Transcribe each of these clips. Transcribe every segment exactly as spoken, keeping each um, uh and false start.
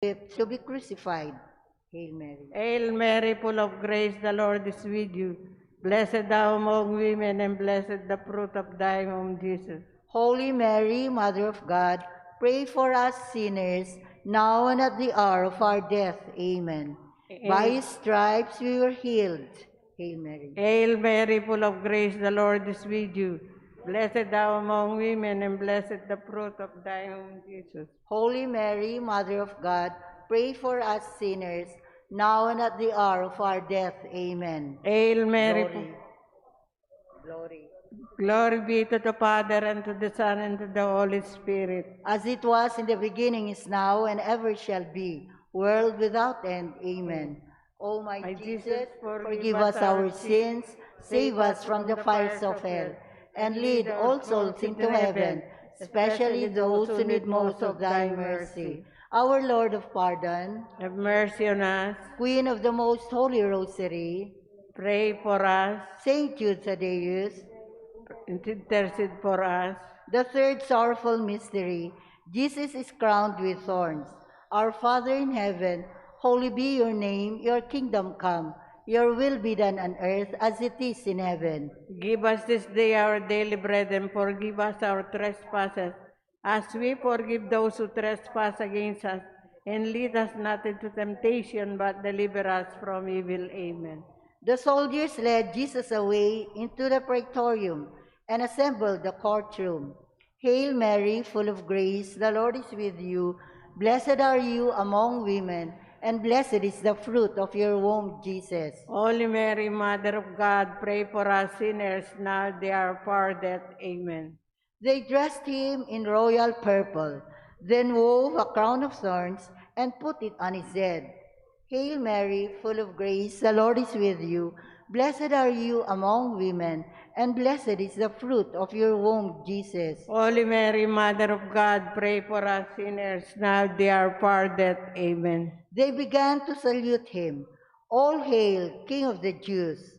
to be crucified. Hail Mary. Hail Mary, full of grace, the Lord is with you. Blessed thou among women, and blessed the fruit of thy womb, Jesus. Holy Mary, Mother of God, pray for us sinners, now and at the hour of our death. Amen. Amen. By his stripes we were healed. Hail Mary. Hail Mary, full of grace, the Lord is with you. Blessed thou among women, and blessed the fruit of thy womb, Jesus. Holy Mary, Mother of God, pray for us sinners, now and at the hour of our death. Amen. Hail Mary, Glory. Glory. Glory be to the Father, and to the Son, and to the Holy Spirit. As it was in the beginning, is now, and ever shall be, world without end. Amen. O my Jesus, forgive us our sins, save us from the fires of hell, and lead all souls into heaven, especially those who need most of thy mercy. Our Lord of pardon, have mercy on us. Queen of the Most Holy Rosary, pray for us. Saint Jude Thaddeus, intercede for us. The third sorrowful mystery, Jesus is crowned with thorns. Our Father in heaven, holy be your name, your kingdom come, your will be done on earth as it is in heaven. Give us this day our daily bread, and forgive us our trespasses, as we forgive those who trespass against us. And lead us not into temptation, but deliver us from evil. Amen. The soldiers led Jesus away into the praetorium and assembled the courtroom. Hail Mary, full of grace, the Lord is with you. Blessed are you among women, and blessed is the fruit of your womb, Jesus. Holy Mary, Mother of God, pray for us sinners, now and at the hour of our death. Amen. They dressed him in royal purple, then wove a crown of thorns and put it on his head. Hail Mary, full of grace, the Lord is with you. Blessed are you among women, and blessed is the fruit of your womb, Jesus. Holy Mary, Mother of God, pray for us sinners, now and at the hour of our death. Amen. They began to salute him. "All hail, King of the Jews."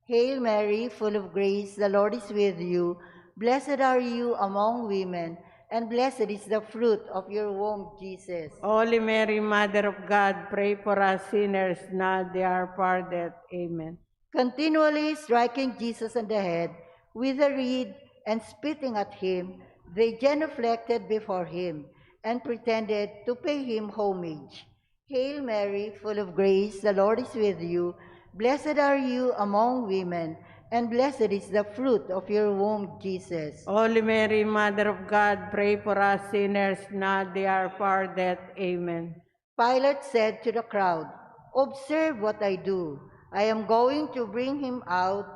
Hail Mary, full of grace, the Lord is with you. Blessed are you among women, and blessed is the fruit of your womb, Jesus. Holy Mary, Mother of God, pray for us sinners, now and at the hour of our death. Amen. Continually striking Jesus on the head with a reed and spitting at him, they genuflected before him and pretended to pay him homage. Hail Mary, full of grace, the Lord is with you. Blessed are you among women, and blessed is the fruit of your womb, Jesus. Holy Mary, Mother of God, pray for us sinners, now and at the hour of our death. Amen. Pilate said to the crowd, "Observe what I do. I am going to bring him out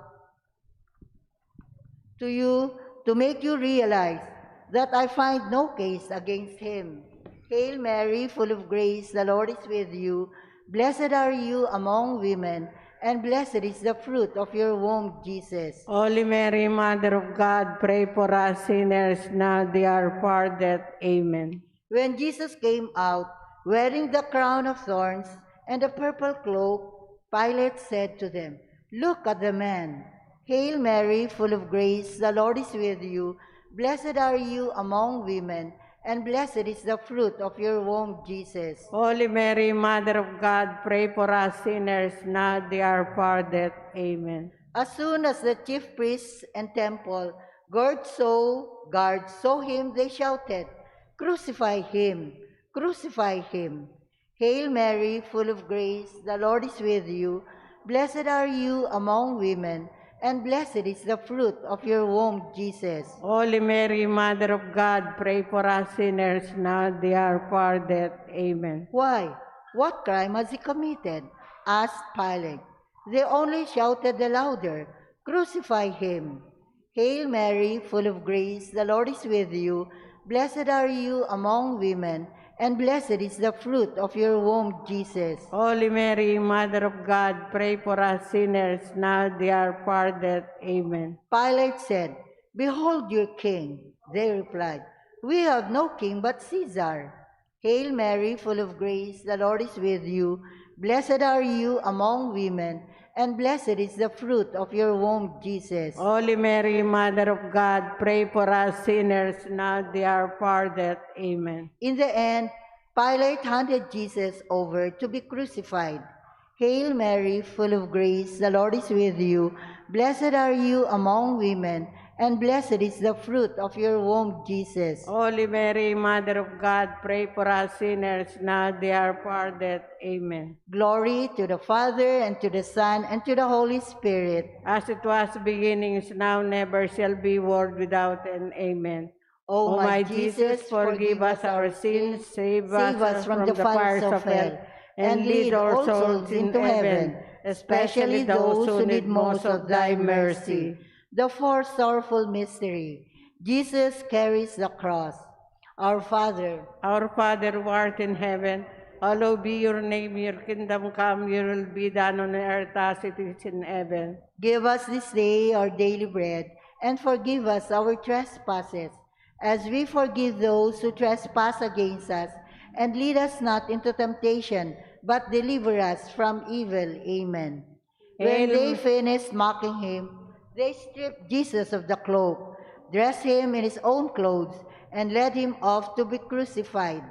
to you to make you realize that I find no case against him." Hail Mary, full of grace, the Lord is with you. Blessed are you among women, and blessed is the fruit of your womb, Jesus. Holy Mary, Mother of God, pray for us sinners, now and at the hour of our death. Amen. When Jesus came out, wearing the crown of thorns and the purple cloak, Pilate said to them, "Look at the man." Hail Mary, full of grace, the Lord is with you. Blessed are you among women, and blessed is the fruit of your womb, Jesus. Holy Mary, Mother of God, pray for us sinners, now and at the hour of our death. Amen. As soon as the chief priests and temple guards saw, guards saw him, they shouted, "Crucify him! Crucify him!" Hail Mary, full of grace, the Lord is with you. Blessed are you among women, and blessed is the fruit of your womb, Jesus. Holy Mary, Mother of God, pray for us sinners, now and at the hour of our death. Amen. "Why? What crime has he committed?" asked Pilate. They only shouted the louder, "Crucify him!" Hail Mary, full of grace, the Lord is with you. Blessed are you among women, and blessed is the fruit of your womb, Jesus. Holy Mary, Mother of God, pray for us sinners, now and at the hour of our death. Amen. Pilate said, "Behold your king." They replied, "We have no king but Caesar." Hail Mary, full of grace, the Lord is with you. Blessed are you among women, and blessed is the fruit of your womb, Jesus. Holy Mary, Mother of God, pray for us sinners, now and at the hour of our death. Amen. In the end, Pilate handed Jesus over to be crucified. Hail Mary, full of grace, the Lord is with you. Blessed are you among women, and blessed is the fruit of your womb, Jesus. Holy Mary, Mother of God, pray for us sinners, now at the hour of our death. Amen. Glory to the Father, and to the Son, and to the Holy Spirit. As it was beginning, is now, never shall be, world without end. Amen. O my Jesus, forgive us our sins, save us from the fires of hell, and lead all souls into heaven, especially those who need most of thy mercy. The fourth sorrowful mystery, Jesus carries the cross. Our Father, our Father who art in heaven, hallowed be your name, your kingdom come, your will be done on earth as it is in heaven. Give us this day our daily bread, and forgive us our trespasses, as we forgive those who trespass against us, and lead us not into temptation, but deliver us from evil. Amen. When they finished mocking him, they stripped Jesus of the cloak, dressed him in his own clothes, and led him off to be crucified.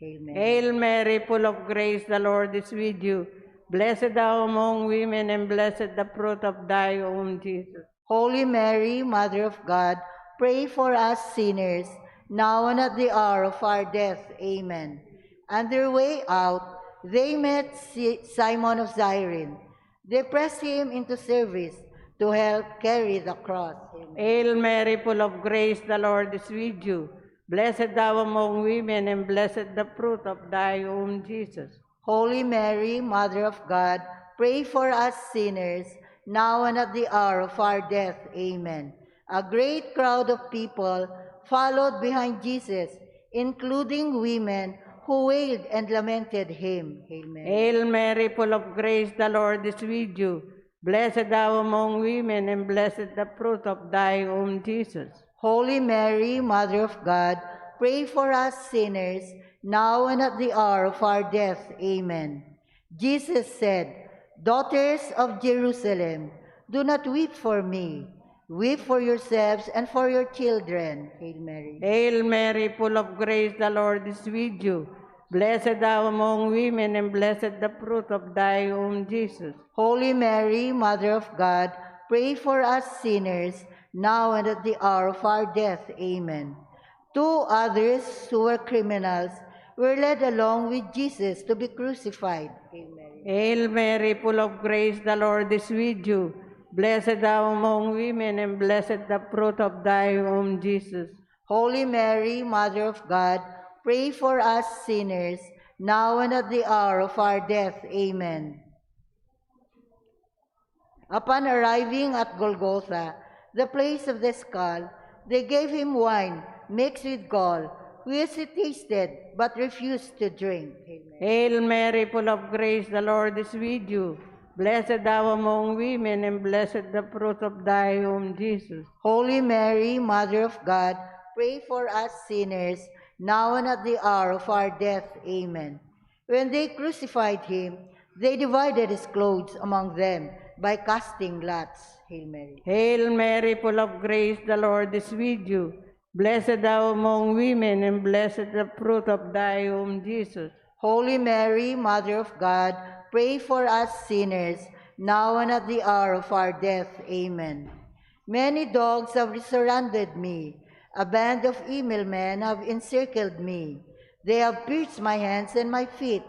Amen. Hail Mary, full of grace, the Lord is with you. Blessed thou among women, and blessed the fruit of thy womb, Jesus. Holy Mary, Mother of God, pray for us sinners, now and at the hour of our death. Amen. On their way out, they met Si- Simon of Cyrene. They pressed him into service to help carry the cross. Amen. Hail Mary, full of grace, the Lord is with you. Blessed thou among women, and blessed the fruit of thy womb, Jesus. Holy Mary, Mother of God, pray for us sinners, now and at the hour of our death. Amen. A great crowd of people followed behind Jesus, including women who wailed and lamented him. Amen. Hail Mary, full of grace, the Lord is with you. Blessed thou among women, and blessed the fruit of thy womb, Jesus. Holy Mary, Mother of God, pray for us sinners, now and at the hour of our death. Amen. Jesus said, "Daughters of Jerusalem, do not weep for me. Weep for yourselves and for your children." Hail Mary. Hail Mary, full of grace, the Lord is with you. Blessed thou among women, and blessed the fruit of thy womb, Jesus. Holy Mary, Mother of God, pray for us sinners, now and at the hour of our death. Amen. Two others who were criminals were led along with Jesus to be crucified. Hail Mary. Hail Mary, full of grace, the Lord is with you. Blessed thou among women, and blessed the fruit of thy womb, Jesus. Holy Mary, Mother of God, pray for us sinners, now and at the hour of our death. Amen. Upon arriving at Golgotha, the place of the skull, they gave him wine mixed with gall, which he tasted but refused to drink. Amen. Hail Mary, full of grace, the Lord is with you. Blessed thou among women, and blessed the fruit of thy womb, Jesus. Holy Mary, Mother of God, pray for us sinners, now and at the hour of our death. Amen. When they crucified him, they divided his clothes among them by casting lots. Hail Mary. Hail Mary, full of grace, the Lord is with you. Blessed thou among women, and blessed the fruit of thy womb, Jesus. Holy Mary, Mother of God, pray for us sinners, now and at the hour of our death. Amen. Many dogs have surrounded me. A band of evil men have encircled me. They have pierced my hands and my feet.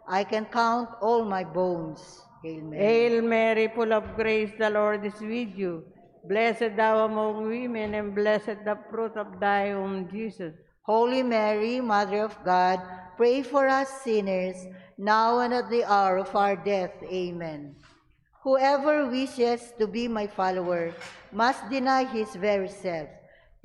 I can count all my bones. Hail Mary. Hail Mary, full of grace, the Lord is with you. Blessed thou among women, and blessed the fruit of thy womb, Jesus. Holy Mary, Mother of God, pray for us sinners, now and at the hour of our death. Amen. Whoever wishes to be my follower must deny his very self,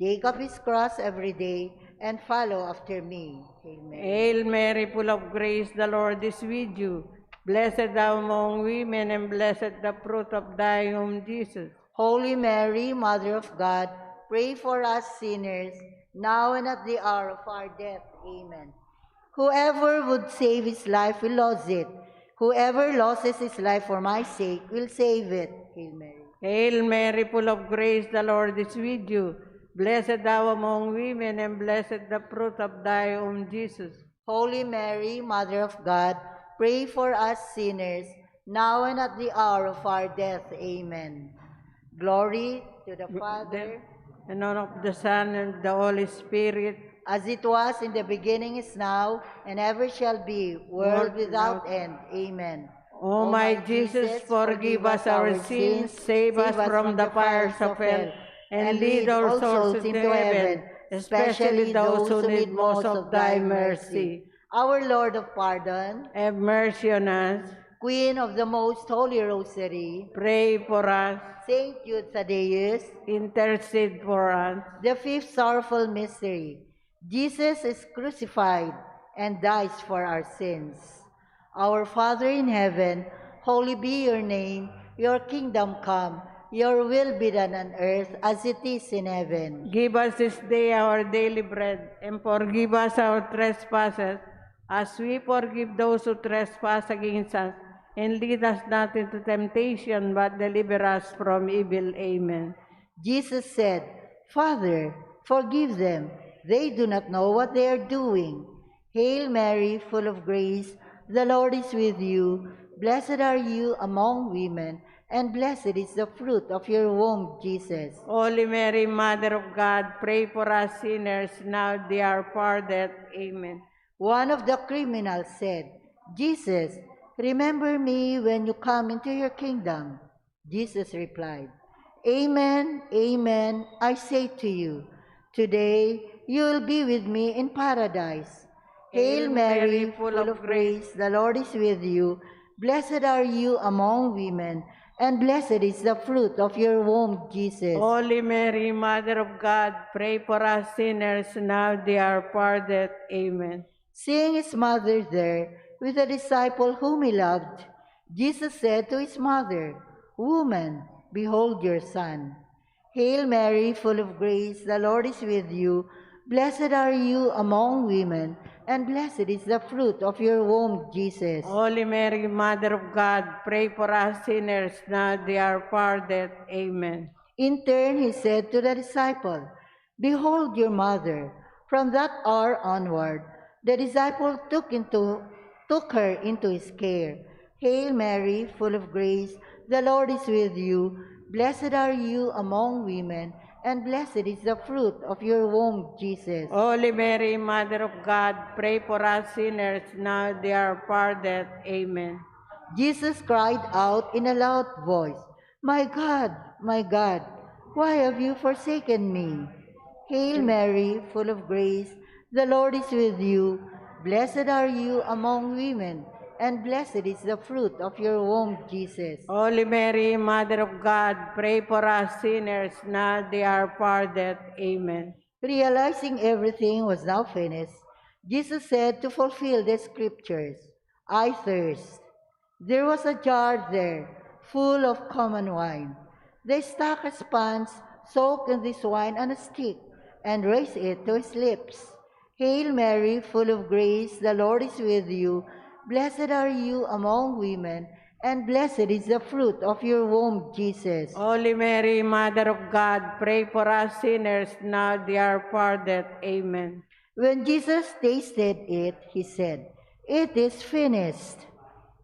take up his cross every day, and follow after me. Amen. Hail Mary, full of grace, the Lord is with you. Blessed thou among women, and blessed the fruit of thy womb, Jesus. Holy Mary, Mother of God, pray for us sinners, now and at the hour of our death. Amen. Whoever would save his life will lose it. Whoever loses his life for my sake will save it. Hail Mary. Hail Mary, full of grace, the Lord is with you. Blessed thou among women, and blessed the fruit of thy womb, Jesus. Holy Mary, Mother of God, pray for us sinners, now and at the hour of our death. Amen. Glory to the Father, and of the Son, and the Holy Spirit. As it was in the beginning, is now, and ever shall be, world without end. Amen. O my Jesus, forgive us our sins, save us from the fires of hell, and lead all souls into heaven, especially those who need most of thy mercy. Our Lord of Pardon, have mercy on us. Queen of the Most Holy Rosary, pray for us. Saint Jude Thaddeus, intercede for us. The fifth sorrowful mystery, Jesus is crucified and dies for our sins. Our Father in heaven, holy be your name. Your kingdom come. Your will be done on earth as it is in heaven. Give us this day our daily bread, and forgive us our trespasses, as we forgive those who trespass against us. And lead us not into temptation, but deliver us from evil. Amen. Jesus said, "Father, forgive them. They do not know what they are doing." Hail Mary, full of grace, the Lord is with you. Blessed are you among women, and blessed is the fruit of your womb, Jesus. Holy Mary, Mother of God, pray for us sinners, now at the hour of our death. Amen. One of the criminals said, "Jesus, remember me when you come into your kingdom." Jesus replied, "Amen, amen, I say to you, today you will be with me in paradise." Hail Mary, full of grace, the Lord is with you. Blessed are you among women, and blessed is the fruit of your womb, Jesus. Holy Mary, Mother of God, pray for us sinners, now at the hour of our death. Amen. Seeing his mother there with the disciple whom he loved, Jesus said to his mother, "Woman, behold your son." Hail Mary, full of grace, the Lord is with you. Blessed are you among women, and blessed is the fruit of your womb, Jesus. Holy Mary, Mother of God, pray for us sinners, now at the hour of our death. Amen. In turn, he said to the disciple, "Behold your mother." From that hour onward, the disciple took into took her into his care. Hail Mary, full of grace, the Lord is with you. Blessed are you among women, and blessed is the fruit of your womb, Jesus. Holy Mary, Mother of God, pray for us sinners, now at the hour of our death. Amen. Jesus cried out in a loud voice, "My God, my God, why have you forsaken me?" Hail Mary, full of grace, the Lord is with you. Blessed are you among women, and blessed is the fruit of your womb, Jesus. Holy Mary, Mother of God, pray for us sinners, now at the hour of our death. Amen. Realizing everything was now finished, Jesus said, to fulfill the scriptures, "I thirst." There was a jar there, full of common wine. They stuck a sponge soaked in this wine on a stick and raised it to his lips. Hail Mary, full of grace, the Lord is with you. Blessed are you among women, and blessed is the fruit of your womb, Jesus. Holy Mary, Mother of God, pray for us sinners, now at the hour of our death. Amen. When Jesus tasted it, he said, "It is finished."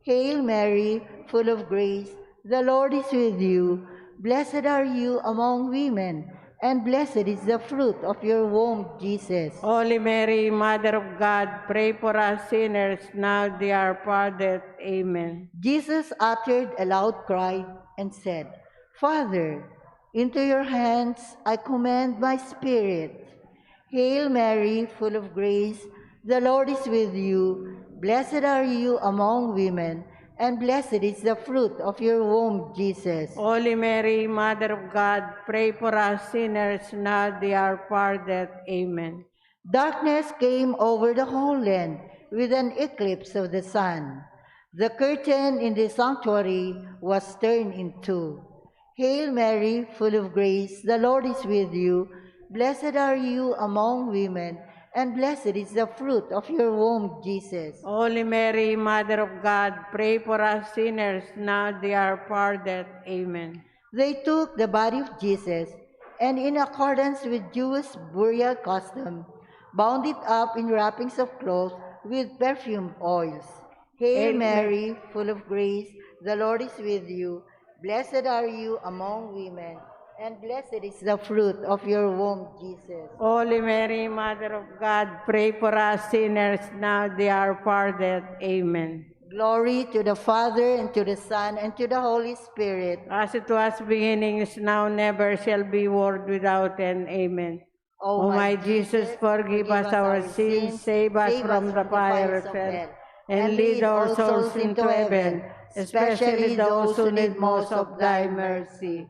Hail Mary, full of grace, the Lord is with you. Blessed are you among women, and blessed is the fruit of your womb, Jesus. Holy Mary, Mother of God, pray for us sinners, now at the hour of our death. Amen. Jesus uttered a loud cry and said, "Father, into your hands I commend my spirit." Hail Mary, full of grace, the Lord is with you. Blessed are you among women, and blessed is the fruit of your womb, Jesus. Holy Mary, Mother of God, pray for us sinners, now at the hour of our death. Amen. Darkness came over the whole land with an eclipse of the sun. The curtain in the sanctuary was turned in two. Hail Mary, full of grace, the Lord is with you. Blessed are you among women, and blessed is the fruit of your womb, Jesus. Holy Mary, Mother of God, pray for us sinners, now at the hour of our death. Amen. They took the body of Jesus, and in accordance with Jewish burial custom, bound it up in wrappings of cloth with perfumed oils. Hail, Mary, full of grace, the Lord is with you. Blessed are you among women, and blessed is the fruit of your womb, Jesus. Holy Mary, Mother of God, pray for us sinners, now at the hour of our death. Amen. Glory to the Father, and to the Son, and to the Holy Spirit. As it was beginning, is now, never shall be, world without end. Amen. O my Jesus, forgive us our sins, save us from the fire of hell, and lead all souls into heaven, especially those who need most of thy mercy.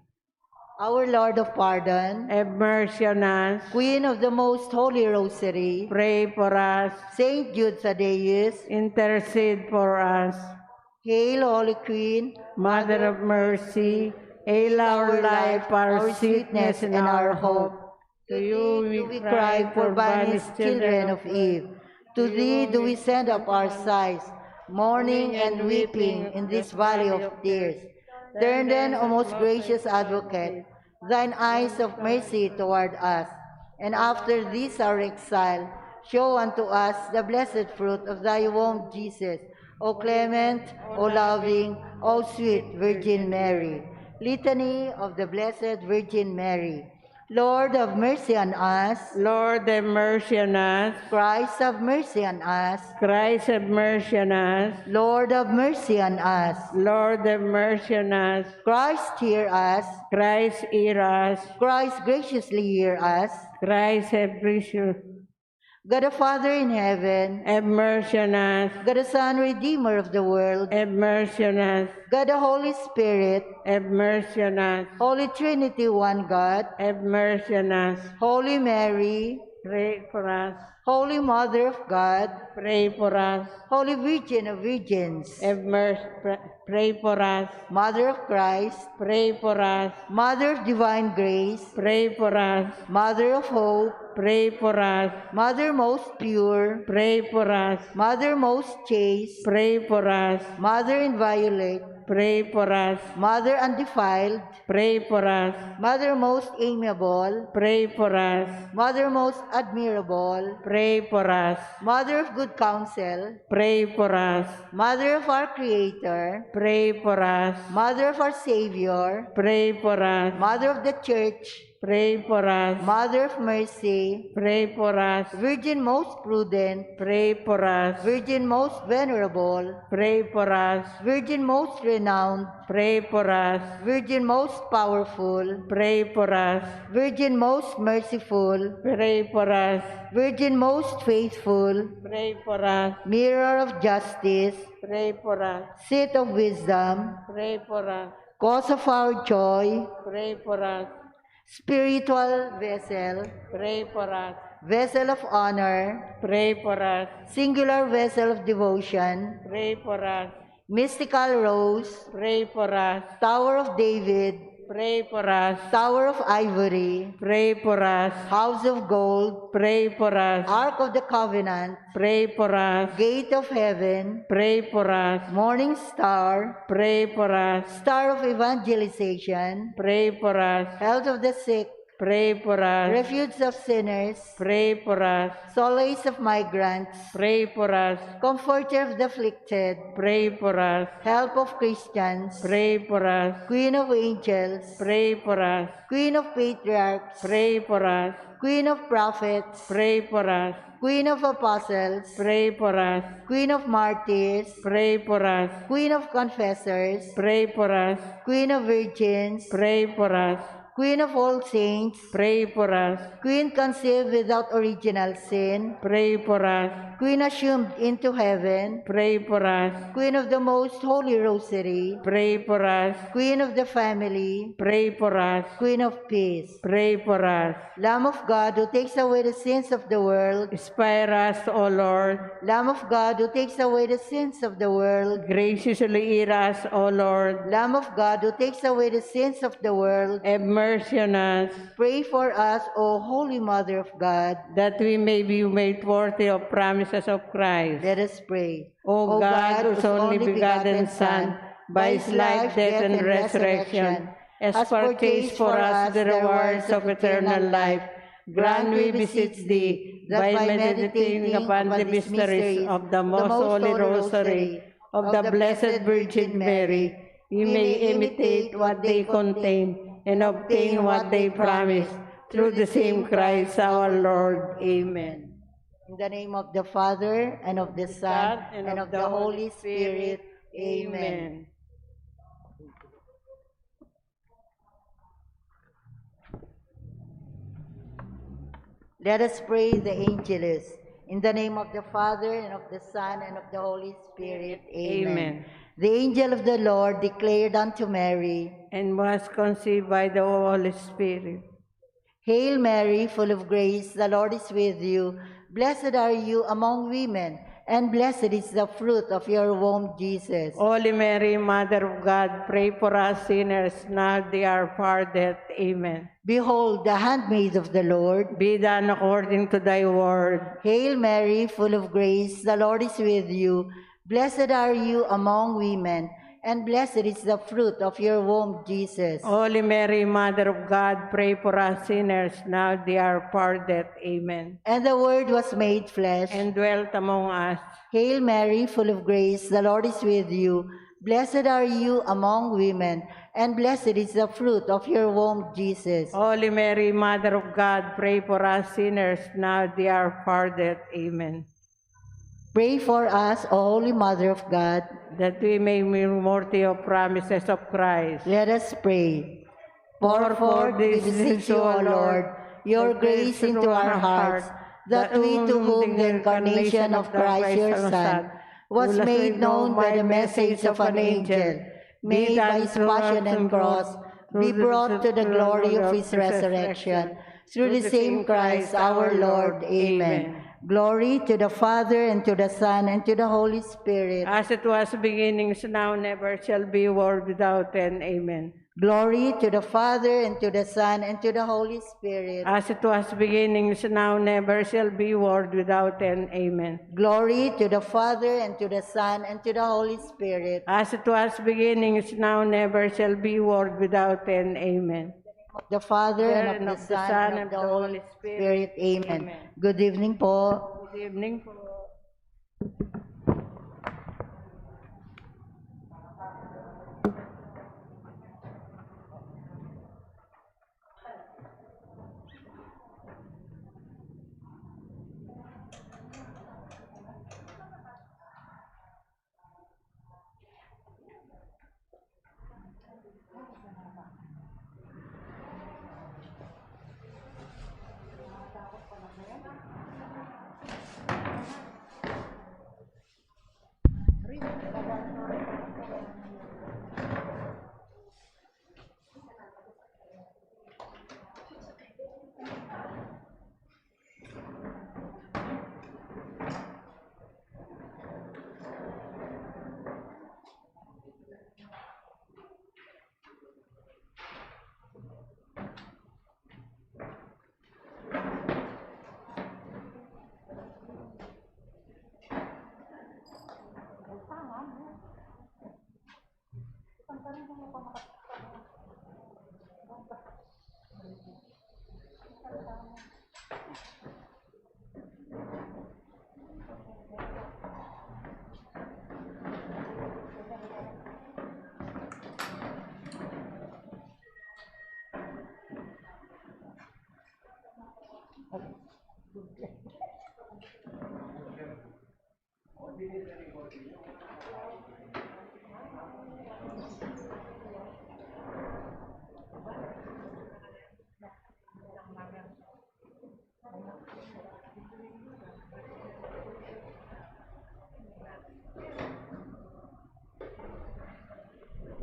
Our Lord of Pardon, have mercy on us. Queen of the Most Holy Rosary, pray for us. Saint Jude Thaddeus, intercede for us. Hail, Holy Queen, Mother of Mercy, hail our life, our sweetness, and our hope. To you we cry, poor banished children of Eve. To thee do we send up our sighs, mourning and weeping in this valley of tears. Turn then, O most gracious Advocate, thine eyes of mercy toward us, and after this our exile, show unto us the blessed fruit of thy womb, Jesus. O clement, O loving, O sweet Virgin Mary. Litany of the Blessed Virgin Mary. Lord, have mercy on us. Lord, have mercy on us. Christ, have mercy on us. Christ, have mercy on us. Lord, have mercy on us. Lord, have mercy on us. Christ, hear us. Christ, hear us. Christ, graciously hear us. Christ, have mercy. God the Father in heaven, have mercy on us. God the Son, Redeemer of the world, have mercy on us. God the Holy Spirit, have mercy on us. Holy Trinity, one God, have mercy on us. Holy Mary, pray for us. Holy Mother of God, pray for us. Holy Virgin of Virgins, have mercy, pray for us. Mother of Christ, pray for us. Mother of Divine Grace, pray for us. Mother of Hope, pray for us. Mother most pure, pray for us. Mother most chaste, pray for us. Mother inviolate, pray for us. Mother undefiled, pray for us. Mother most amiable, pray for us. Mother most admirable, pray for us. Mother of good counsel, pray for us. Mother of our Creator, pray for us. Mother of our Savior, pray for us. Mother of the Church, pray for us. Mother of Mercy, pray for us. Virgin most prudent, pray for us. Virgin most venerable, pray for us. Virgin most renowned, pray for us. Virgin most powerful, pray for us. Virgin most merciful, pray for us. Virgin most faithful, pray for us. Mirror of justice, pray for us. Seat of wisdom, pray for us. Cause of our joy, pray for us. Spiritual vessel, pray for us. Vessel of honor, pray for us. Singular vessel of devotion, pray for us. Mystical rose, pray for us. Tower of David, pray for us. Tower of ivory, pray for us. House of gold, pray for us. Ark of the Covenant, pray for us. Gate of heaven, pray for us. Morning star, pray for us. Star of evangelization, pray for us. Health of the sick, pray for us. Refuge of sinners, pray for us. Solace of migrants, pray for us. Comforter of the afflicted, pray for us. Help of Christians, pray for us. Queen of angels, pray for us. Queen of patriarchs, pray for us. Queen of prophets, pray for us. Queen of apostles, pray for us. Queen of martyrs, pray for us. Queen of confessors, pray for us. Queen of virgins, pray for us. Queen of all saints, pray for us. Queen conceived without original sin, pray for us. Queen assumed into heaven, pray for us. Queen of the most holy rosary, pray for us. Queen of the family, pray for us. Queen of peace, pray for us. Lamb of God, who takes away the sins of the world, spare us, O Lord. Lamb of God, who takes away the sins of the world, graciously hear us, O Lord. Lamb of God, who takes away the sins of the world, have mercy on us. Pray for us, O Holy Mother of God, that we may be made worthy of promises of Christ. Let us pray. O God, whose only begotten Son, by his life, death, and resurrection, has purchased for us the rewards of eternal life, grant, we beseech thee, that by meditating upon the mysteries of the Most Holy Rosary of the Blessed Virgin Mary, we may imitate what they contain and obtain what they promise, through the same Christ our Lord. Amen. In the name of the Father, and of the Son, and of the Holy Spirit. Amen. Let us pray the Angelus. In the name of the Father, and of the Son, and of the Holy Spirit. Amen. Amen. The angel of the Lord declared unto Mary, and was conceived by the Holy Spirit. Hail Mary, full of grace, the Lord is with you. Blessed are you among women, and blessed is the fruit of your womb, Jesus. Holy Mary, Mother of God, pray for us sinners, now at the hour of our death. Amen. Behold, the handmaid of the Lord. Be done according to thy word. Hail Mary, full of grace, the Lord is with you. Blessed are you among women, and blessed is the fruit of your womb, Jesus. Holy Mary, Mother of God, pray for us sinners, now at the hour of our death. Amen. And the Word was made flesh. And dwelt among us. Hail Mary, full of grace, the Lord is with you. Blessed are you among women, and blessed is the fruit of your womb, Jesus. Holy Mary, Mother of God, pray for us sinners, now at the hour of our death. Amen. Pray for us, O Holy Mother of God, that we may be worthy of promises of Christ. Let us pray. Pour forth, we beseech you, O Lord, your grace into our hearts, that we, to whom the incarnation of Christ your Son was made known by the message of an angel, may by his passion and cross be brought to the glory of his resurrection. Through the same Christ our Lord. Amen. Glory to the Father, and to the Son, and to the Holy Spirit. As it was beginning, is now, never shall be, world without end. Amen. Glory to the Father, and to the Son, and to the Holy Spirit. As it was beginning, is now, never shall be, world without end. Amen. Glory to the Father, and to the Son, and to the Holy Spirit. As it was beginning, is now, never shall be, world without end. Amen. The Father, and of the Son, and of the Holy Spirit. Amen. Good evening po. Good evening po.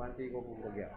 Panti ko pong bagya.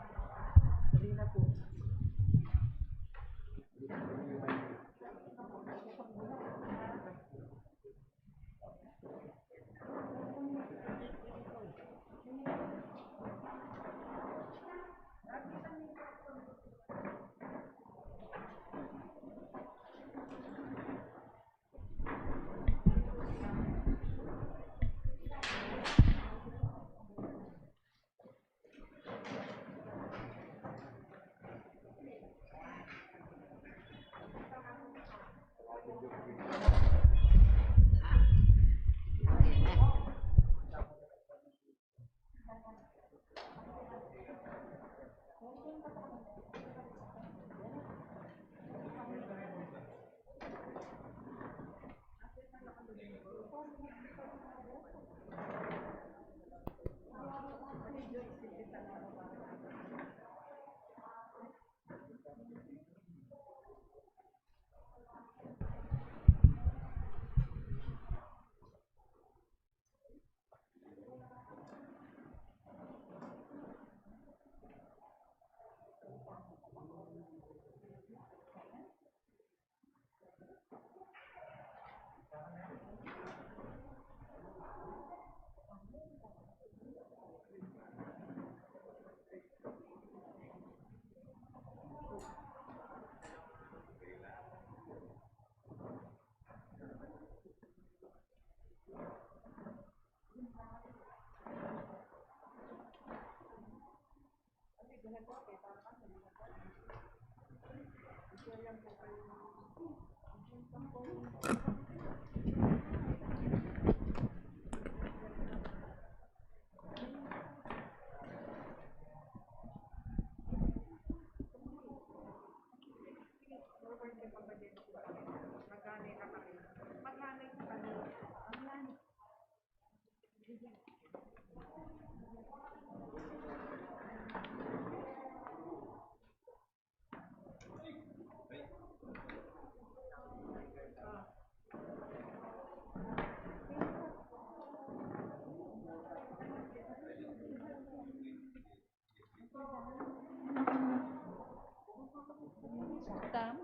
Tam?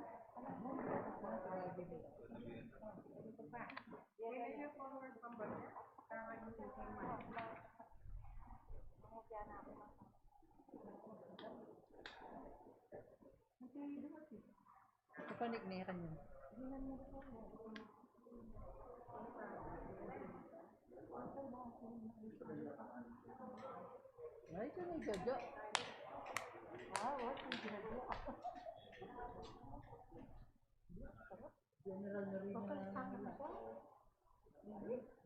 Kapanik na ya kanya. Ay, ito na yung Jojo. Ah, what? Yung Jojo. General na rin. Bakal na sa akin ito.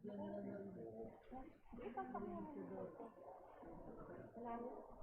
General na rin. Ito sa akin. Salamat.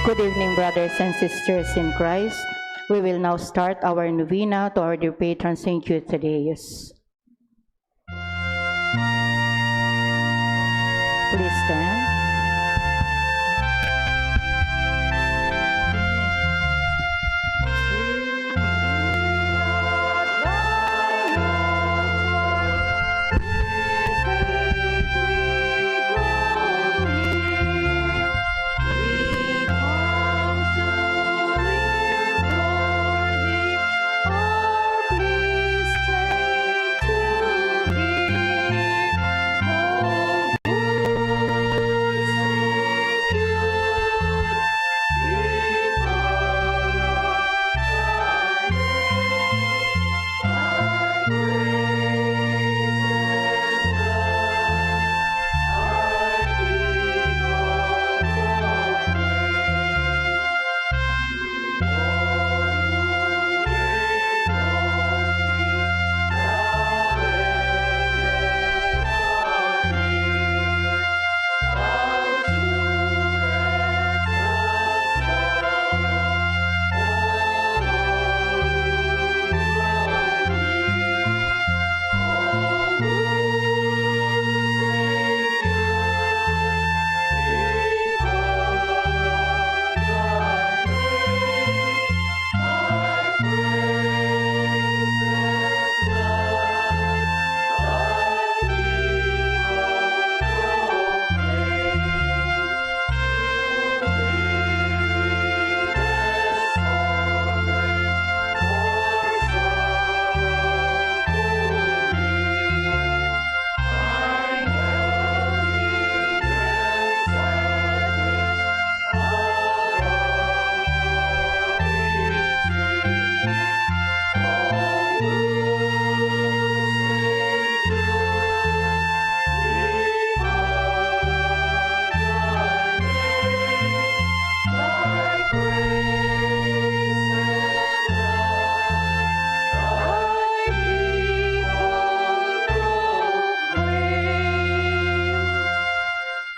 Good evening, brothers and sisters in Christ. We will now start our novena to our dear patron, Saint Jude Thaddeus. Please stand.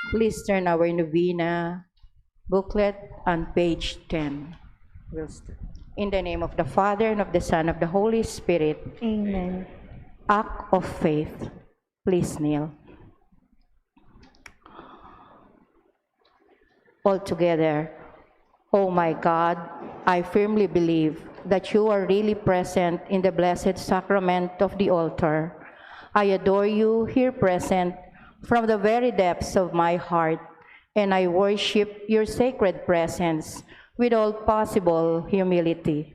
Please turn our novena booklet on page ten. We'll st-, in the name of the Father, and of the Son, of the Holy Spirit. Amen. Act of faith. Please kneel. All together. O my God, I firmly believe that you are really present in the blessed sacrament of the altar. I adore you here present from the very depths of my heart, and I worship your sacred presence with all possible humility.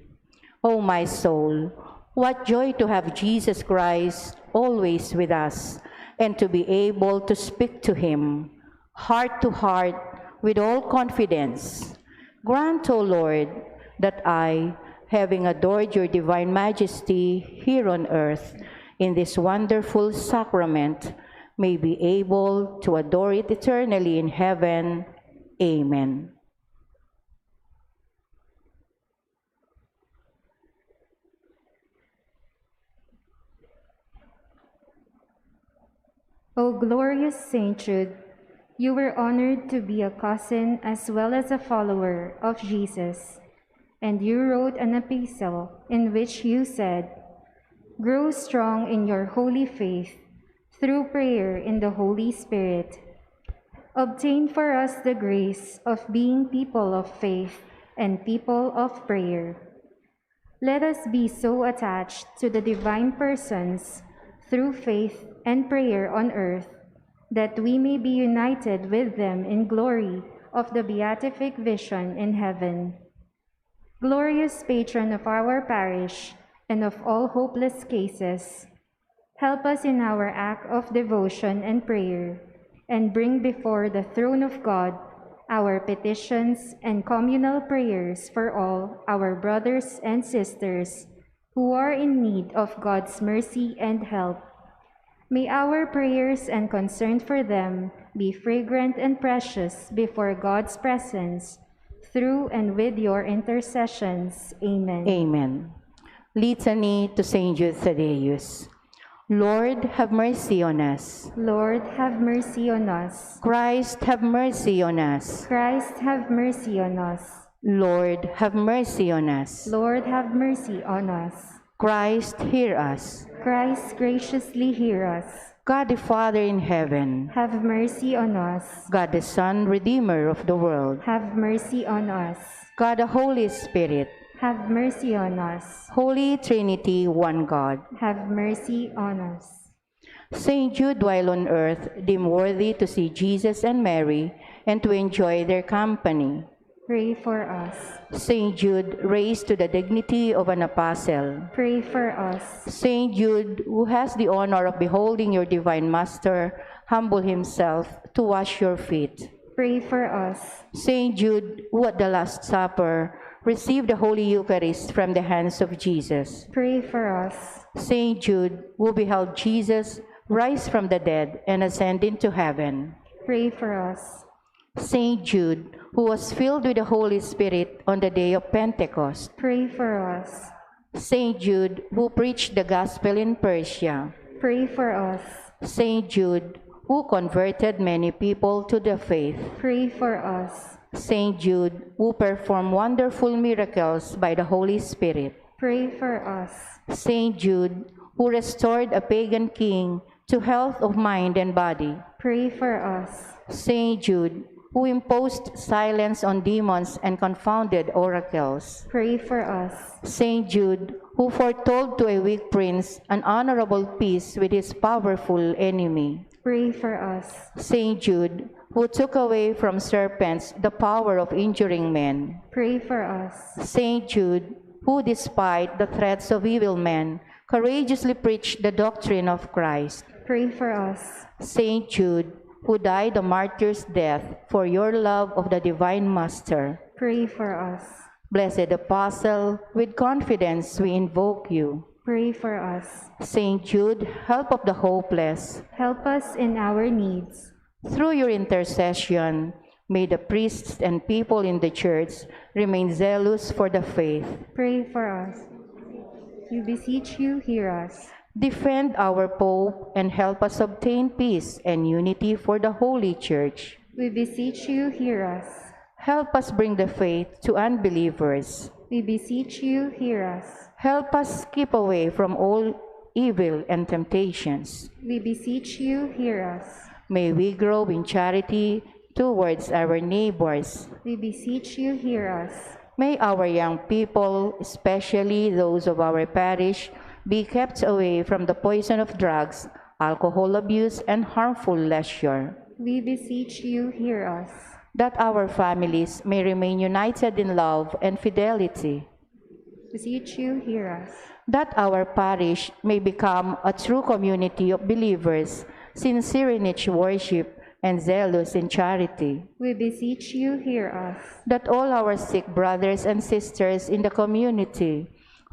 O my soul, what joy to have Jesus Christ always with us and to be able to speak to him, heart to heart, with all confidence. Grant, O Lord, that I, having adored your divine majesty here on earth in this wonderful sacrament, may be able to adore it eternally in heaven. Amen. O glorious Saint Jude, you were honored to be a cousin as well as a follower of Jesus, and you wrote an epistle in which you said, "Grow strong in your holy faith through prayer in the Holy Spirit. Obtain for us the grace of being people of faith and people of prayer." Let us be so attached to the divine persons through faith and prayer on earth that we may be united with them in glory of the beatific vision in heaven. Glorious patron of our parish and of all hopeless cases, help us in our act of devotion and prayer, and bring before the throne of God our petitions and communal prayers for all our brothers and sisters who are in need of God's mercy and help. May our prayers and concern for them be fragrant and precious before God's presence through and with your intercessions. Amen. Amen. Litany to Saint Jude Thaddeus. Lord, have mercy on us. Lord, have mercy on us. Christ, have mercy on us. Christ, have mercy on us. Lord, have mercy on us. Lord, have mercy on us. Christ, hear us. Christ, graciously hear us. God the Father in heaven. Have mercy on us. God the Son, Redeemer of the world. Have mercy on us. God the Holy Spirit. Have mercy on us. Holy Trinity, one God. Have mercy on us. Saint Jude, while on earth, deemed worthy to see Jesus and Mary and to enjoy their company. Pray for us. Saint Jude, raised to the dignity of an apostle. Pray for us. Saint Jude, who has the honor of beholding your divine master humble himself to wash your feet. Pray for us. Saint Jude, who at the Last Supper received the Holy Eucharist from the hands of Jesus. Pray for us. Saint Jude, who beheld Jesus rise from the dead and ascend into heaven. Pray for us. Saint Jude, who was filled with the Holy Spirit on the day of Pentecost. Pray for us. Saint Jude, who preached the gospel in Persia. Pray for us. Saint Jude, who converted many people to the faith. Pray for us. Saint Jude, who performed wonderful miracles by the Holy Spirit. Pray for us. Saint Jude, who restored a pagan king to health of mind and body. Pray for us. Saint Jude, who imposed silence on demons and confounded oracles. Pray for us. Saint Jude, who foretold to a weak prince an honorable peace with his powerful enemy. Pray for us. Saint Jude, who took away from serpents the power of injuring men. Pray for us. Saint Jude, who, despite the threats of evil men, courageously preached the doctrine of Christ. Pray for us. Saint Jude, who died a martyr's death for your love of the Divine Master. Pray for us. Blessed Apostle, with confidence we invoke you. Pray for us. Saint Jude, help of the hopeless. Help us in our needs. Through your intercession, may the priests and people in the church remain zealous for the faith. Pray for us. We beseech you, hear us. Defend our Pope and help us obtain peace and unity for the Holy Church. We beseech you, hear us. Help us bring the faith to unbelievers. We beseech you, hear us. Help us keep away from all evil and temptations. We beseech you, hear us. May we grow in charity towards our neighbors. We beseech you, hear us. May our young people, especially those of our parish, be kept away from the poison of drugs, alcohol abuse, and harmful leisure. We beseech you, hear us. That our families may remain united in love and fidelity. Beseech you, hear us. That our parish may become a true community of believers, sincere in each worship and zealous in charity. We beseech you, hear us. That all our sick brothers and sisters in the community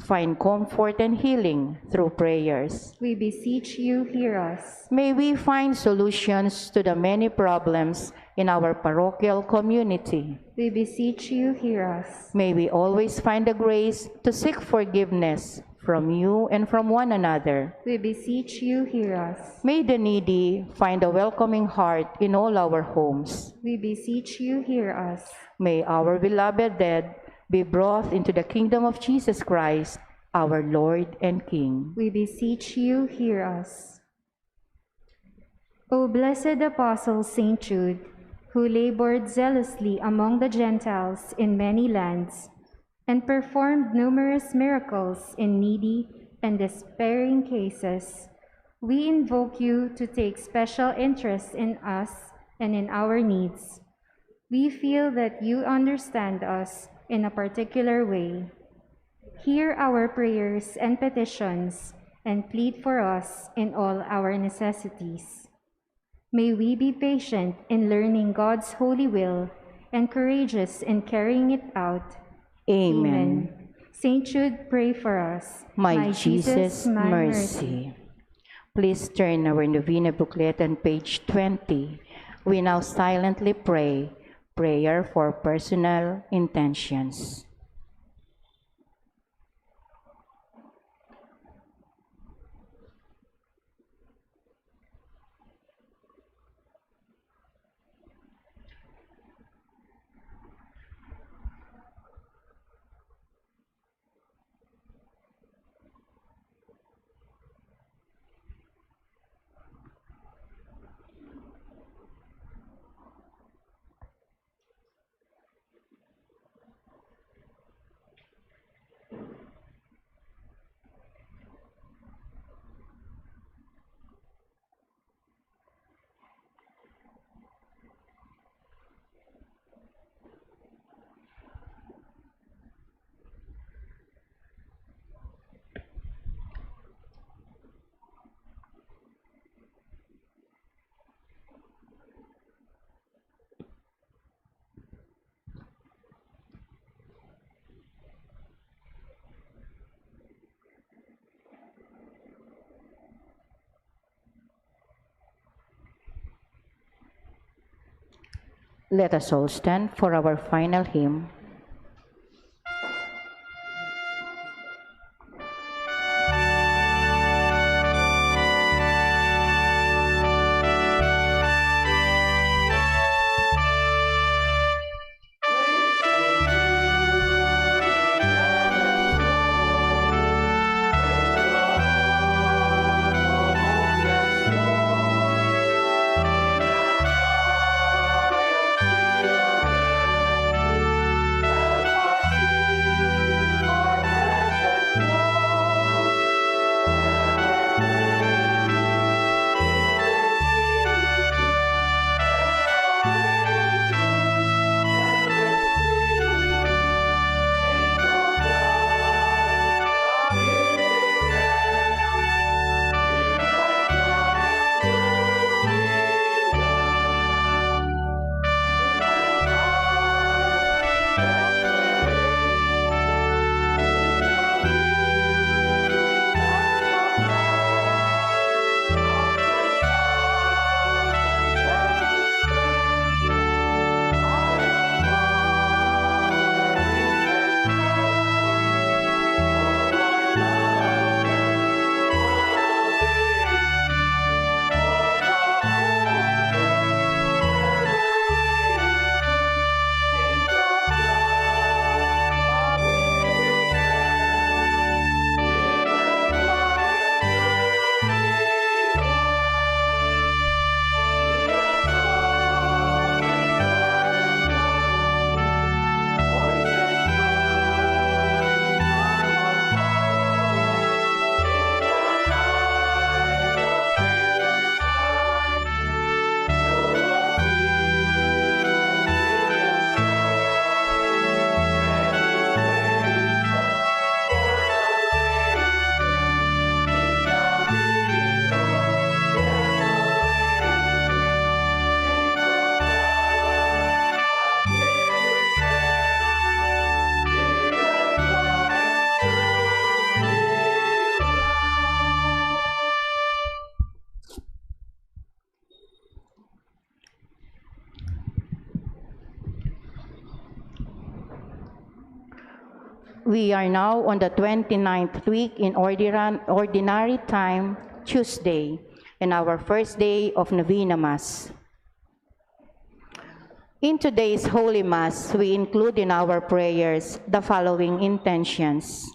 find comfort and healing through prayers. We beseech you, hear us. May we find solutions to the many problems in our parochial community. We beseech you, hear us. May we always find the grace to seek forgiveness from you and from one another. We beseech you, hear us. May the needy find a welcoming heart in all our homes. We beseech you, hear us. May our beloved dead be brought into the kingdom of Jesus Christ, our Lord and King. We beseech you, hear us. O blessed Apostle Saint Jude, who labored zealously among the Gentiles in many lands, and performed numerous miracles in needy and despairing cases, we invoke you to take special interest in us and in our needs. We feel that you understand us in a particular way. Hear our prayers and petitions, and plead for us in all our necessities. May we be patient in learning God's holy will and courageous in carrying it out. Amen. Saint Jude, pray for us. My Jesus, my mercy. Please turn our novena booklet on page twenty. We now silently pray, prayer for personal intentions. Let us all stand for our final hymn. We are now on the twenty-ninth week in ordiran-, ordinary time, Tuesday, and our first day of Novena Mass. In today's Holy Mass, we include in our prayers the following intentions.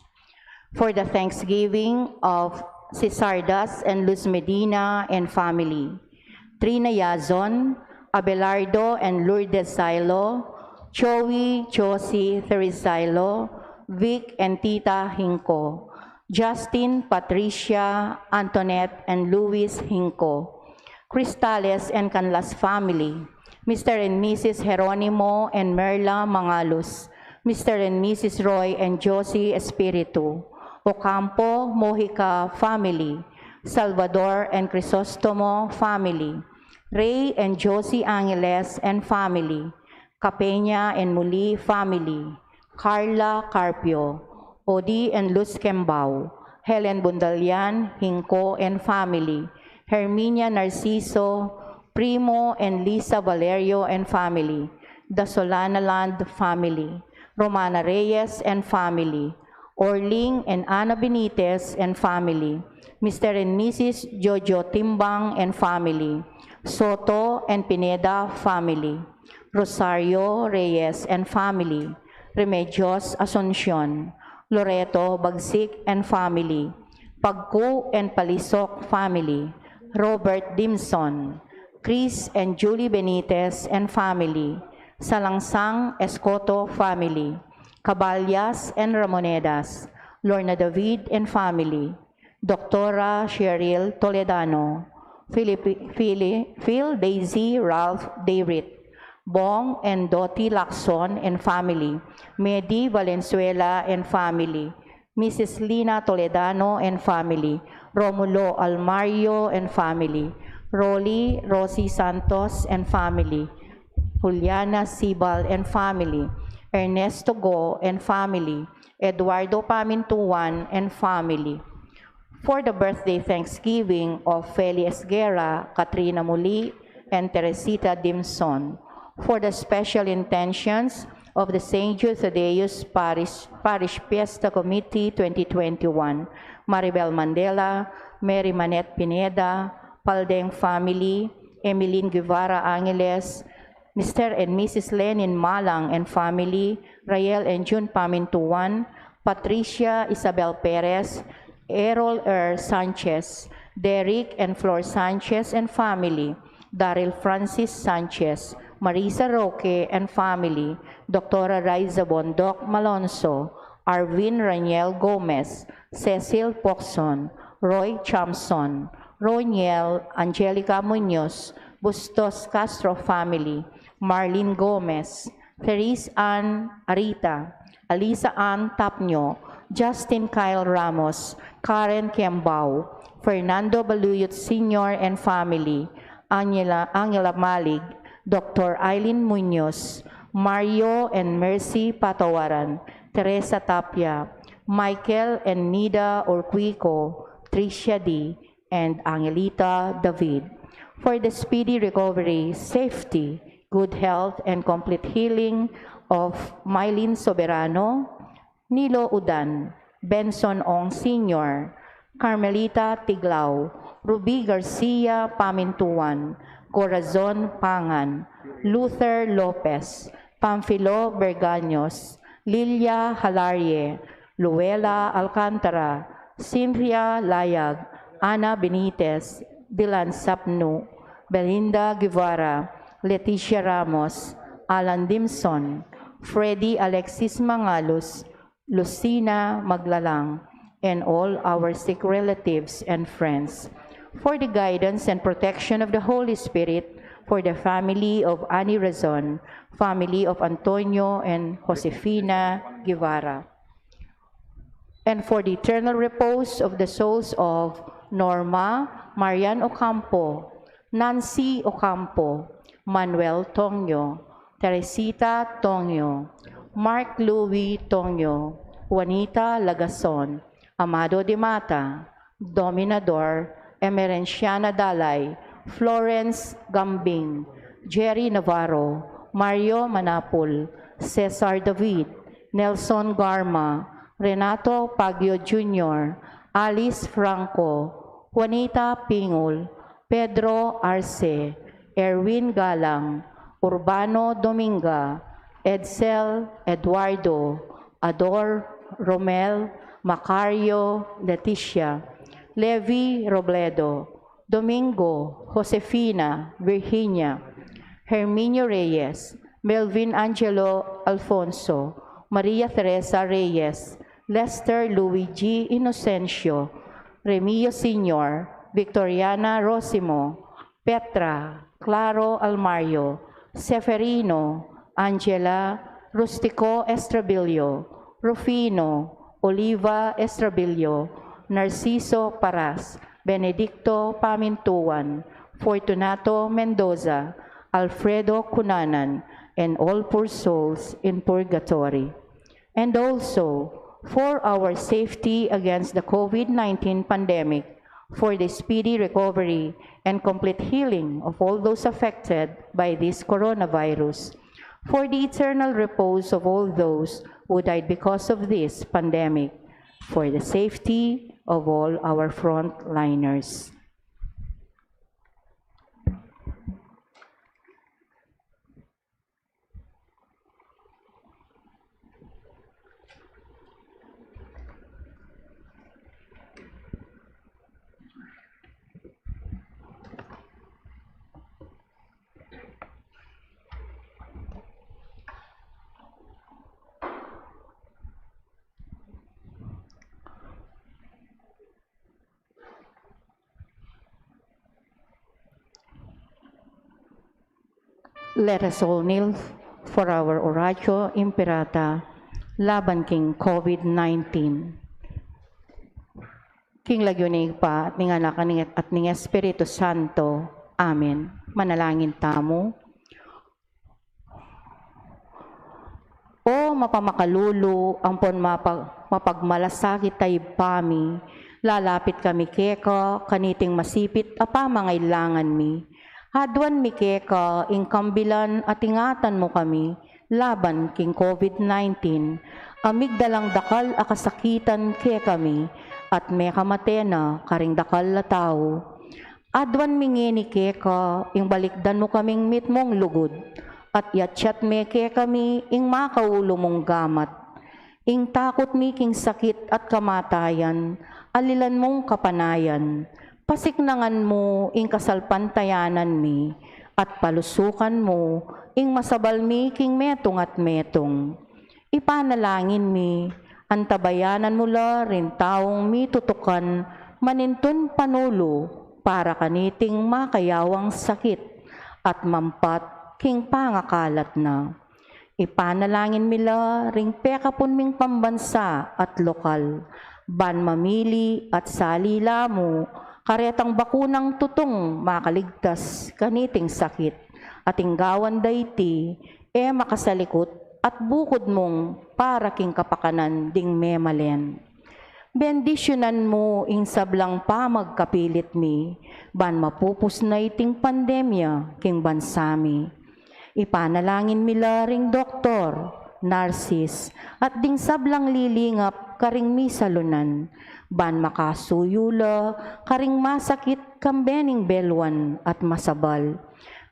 For the thanksgiving of Cesardas and Luz Medina and family, Trina Yazon, Abelardo and Lourdes Silo, Joey, Josie, Therese Silo, Vic and Tita Hinco, Justin, Patricia, Antoinette, and Luis Hinco, Cristales and Canlas family, Mister and Missus Jeronimo and Merla Mangalus, Mister and Missus Roy and Josie Espiritu, Ocampo, Mojica family, Salvador and Crisostomo family, Ray and Josie Angeles and family, Capena and Muli family, Carla Carpio, Odi and Luz Kembao, Helen Bundalian, Hinco and family, Herminia Narciso, Primo and Lisa Valerio and family, the Solana Land family, Romana Reyes and family, Orling and Ana Benitez and family, Mister and Missus Jojo Timbang and family, Soto and Pineda family, Rosario Reyes and family, Remedios Asuncion, Loreto Bagsik and family, Pagku and Palisok family, Robert Dimson, Chris and Julie Benitez and family, Salangsang Escoto family, Caballas and Ramonedas, Lorna David and family, Doctora Cheryl Toledano, Philip, Philip, Phil Daisy Ralph David, Bong and Dottie Lacson and family, Medi Valenzuela and family, Missus Lina Toledano and family, Romulo Almario and family, Rolly Rosie Santos and family, Juliana Sibal and family, Ernesto Go and family, Eduardo Pamintuan and family. For the birthday thanksgiving of Feli Esguerra, Katrina Muli, and Teresita Dimson. For the special intentions of the Saint Jude Thaddeus Parish, Parish Fiesta Committee twenty twenty-one, Maribel Mandela, Mary Manette Pineda, Paldeng family, Emeline Guevara Angeles, Mister and Missus Lenin Malang and family, Rael and June Pamintuan, Patricia Isabel Perez, Errol R. Sanchez, Derek and Flor Sanchez and family, Daryl Francis Sanchez, Marisa Roque and family, Doctora Raiza Bondoc Malonzo, Arvin Raniel Gomez, Cecil Poxon, Roy Chamson, Roniel Angelica Munoz, Bustos Castro family, Marlene Gomez, Therese Ann Arita, Alisa Ann Tapnyo, Justin Kyle Ramos, Karen Kembao, Fernando Baluyot Senior and family, Angela, Angela Malig, Doctor Eileen Munoz, Mario and Mercy Patawaran, Teresa Tapia, Michael and Nida Orquico, Tricia D., and Angelita David. For the speedy recovery, safety, good health, and complete healing of Mylene Soberano, Nilo Udan, Benson Ong Senior, Carmelita Tiglao, Ruby Garcia Pamintuan, Corazon Pangan, Luther Lopez, Pamfilo Bergaños, Lilia Halarie, Luella Alcantara, Cynthia Layag, Ana Benitez, Dylan Sapnu, Belinda Guevara, Leticia Ramos, Alan Dimson, Freddy Alexis Mangalus, Lucina Maglalang, and all our sick relatives and friends. For the guidance and protection of the Holy Spirit, for the family of Annie Razon, family of Antonio and Josefina Guevara, and for the eternal repose of the souls of Norma Marian Ocampo, Nancy Ocampo, Manuel Tongyo, Teresita Tongyo, Mark Louis Tongyo, Juanita Lagason, Amado de Mata, Dominador, Emerenciana Dalay, Florence Gambing, Jerry Navarro, Mario Manapul, Cesar David, Nelson Garma, Renato Pagio Junior, Alice Franco, Juanita Pingul, Pedro Arce, Erwin Galang, Urbano Dominga, Edsel Eduardo, Ador Romel, Macario Leticia, Levi Robledo, Domingo, Josefina, Virginia, Herminio Reyes, Melvin Angelo Alfonso, Maria Teresa Reyes, Lester Luigi Inocencio, Remio Senior, Victoriana Rosimo, Petra, Claro Almario, Seferino, Angela, Rustico Estrabilio, Rufino, Oliva Estrabilio, Narciso Paras, Benedicto Pamintuan, Fortunato Mendoza, Alfredo Cunanan, and all poor souls in purgatory. And also, for our safety against the COVID nineteen pandemic, for the speedy recovery and complete healing of all those affected by this coronavirus, for the eternal repose of all those who died because of this pandemic, for the safety of all our frontliners. Let us all kneel for our Oratio Imperata laban king COVID nineteen. King lagyu ning Ibpa, at ning Anak, at ning Espiritu Santo. Amen. Manalangin tamu. O mapamakalulu, ampon mapag-, mapagmalasakit a Ibpa mi, lalapit kami keka, kaniting masipit a pamangailangan mi. Aduan mi keka ing kambilan at ingatan mu kami laban king COVID nineteen, a migdalang dakal a kasakitan kekami at mekamate na karing dakal a tau. Aduan mi ngeni keka ing balikdan mu kaming mitmung lugud, at yatyat me kekami ing makaulu mung gamat. Ing takut mi king sakit at kamatayan, alilan mung kapanayan. Pasiknangan mu ing kasalpantayanan mi, at palusukan mu ing masabal mi king metung at metung. Ipanalangin mi, antabayanan mu la ring taung mitutukan manintun panulu para kaniting makayawang sakit at mampat king pangakalat na. Ipanalangin mi la ring pekapun ming pambansa at lokal, ban mamili at salila mu karetang bakunang tutung makaligtas kaniting sakit, at ing gawan da iti e makasalikut at bukud mung para king kapakanan ding memalen. Bendisyunan mu ing sablang pamagkapilit mi, ban mapupus na iting pandemya king bansa mi. Ipanalangin mi la ring doktor, narsis, at ding sablang lilingap karing misalunan, ban makasuyu la karing masakit kambe ning beluan at masabal.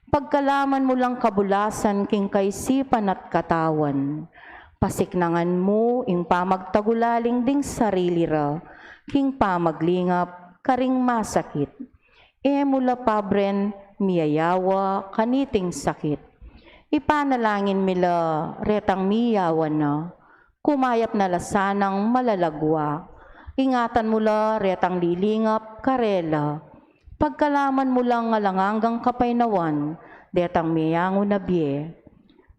Pagkalaman mu lang kabulasan king kaisipan at katawan. Pasiknangan mu ing pamagtagulaling ding sarili ra king pamaglingap karing masakit. E mu la pabren miyayawa kaniting sakit. Ipanalangin mi la retang miyawa na, kumayap na la sanang malalagwa. Ingatan mu la retang lilingap karela. Pagkalaman mu lang alang anggang kapaynawan detang meyangu na bie.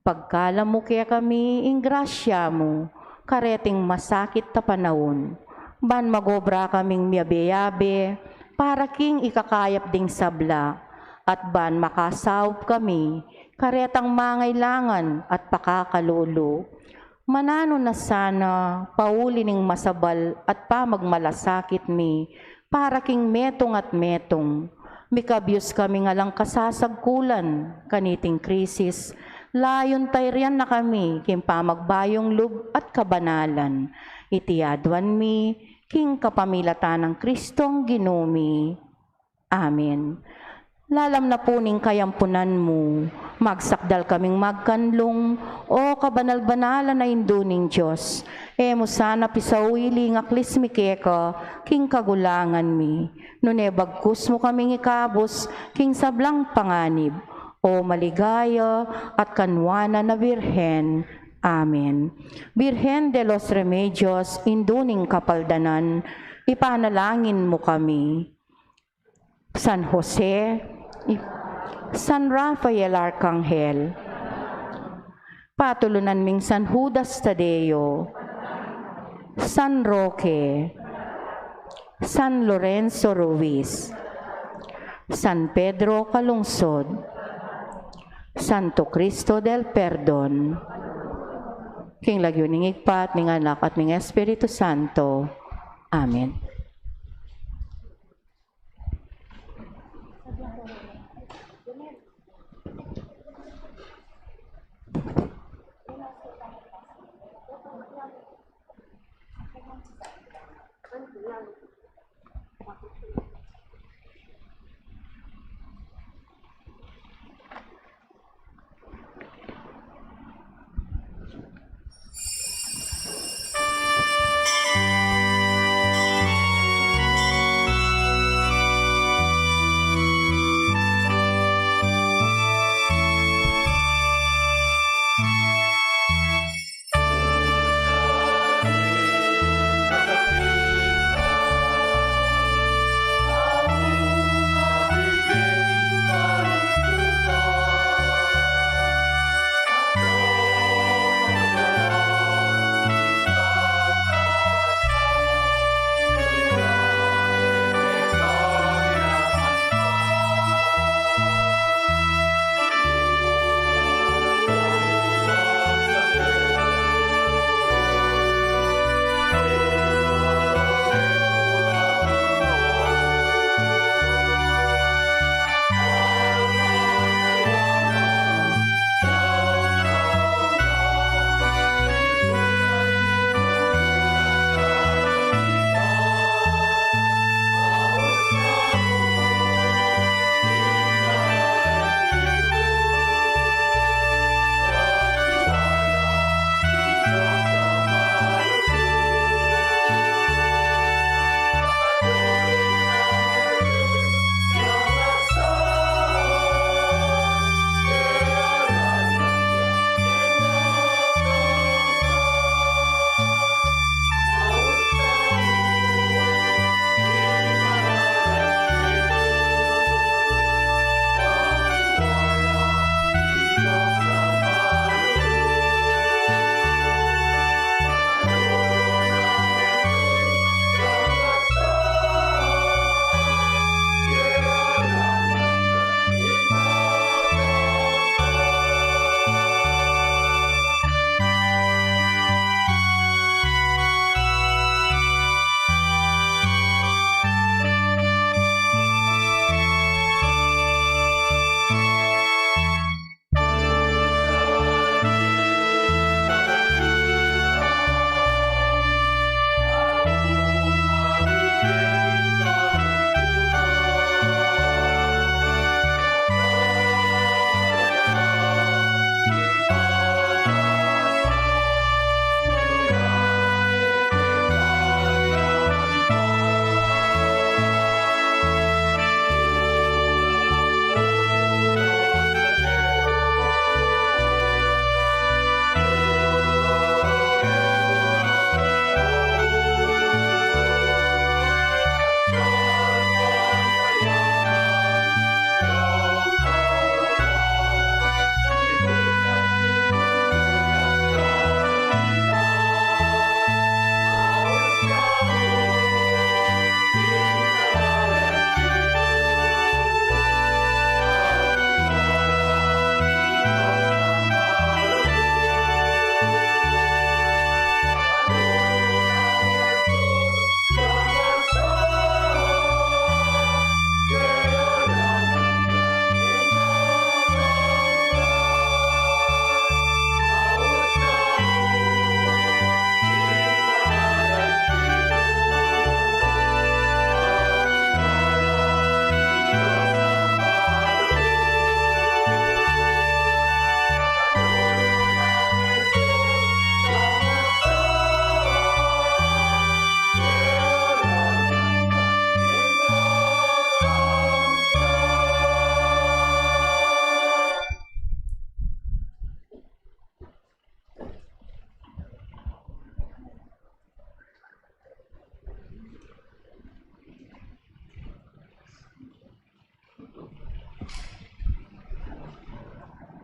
Pagkalam mu kekami ing grasya mu kareting masakit a panaun, ban magobra kaming miyabe-yabe para king ikakayap ding sabla, at ban makasaup kami karetang mangailangan at pakakalulu. Mananu na sana pauli ning masabal at pamagmalasakit mi para king metung at metung. Mikabyus kaming alang kasasagkulan kaniting krisis, layun tayrian na kami king pamagbayung lub at kabanalan. Iti aduan mi king kapamilatan nang Kristong Ginu mi. Amen. Lalam na pu ning kayampunan mu, magsakdal kaming magkanlung, o kabanal-banalan a Indu ning Dios. E mu sana pisauling aklis mi keka king kagulangan mi, nune bagkus mu kaming ikabus king sablang panganib, o maligaya at kanuanan a Birhen. Amen. Birhen de los Remedios, Indu ning Kapaldanan, ipanalangin mu kami. San Jose, i-, San Rafael Arkanghel, patulunan ming San Judas Tadeo, San Roque, San Lorenzo Ruiz, San Pedro Calungsod, Santo Cristo del Perdon. King lagyu ning Ibpa, at ning Anak, at ning Espiritu Santo. Amen.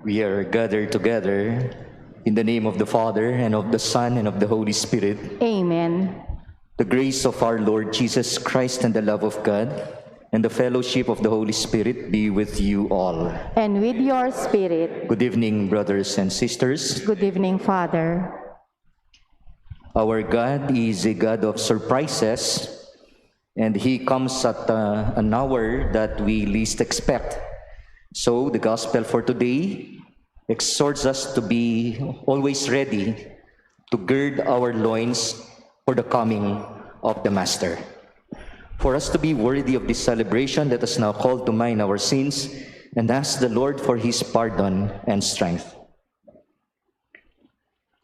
We are gathered together in the name of the Father, and of the Son, and of the Holy Spirit. Amen. The grace of our Lord Jesus Christ, and the love of God, and the fellowship of the Holy Spirit be with you all. And with your spirit. Good evening, brothers and sisters. Good evening, Father. Our God is a God of surprises, and He comes at, uh, an hour that we least expect. So, the gospel for today exhorts us to be always ready to gird our loins for the coming of the Master. For us to be worthy of this celebration, let us now call to mind our sins and ask the Lord for His pardon and strength.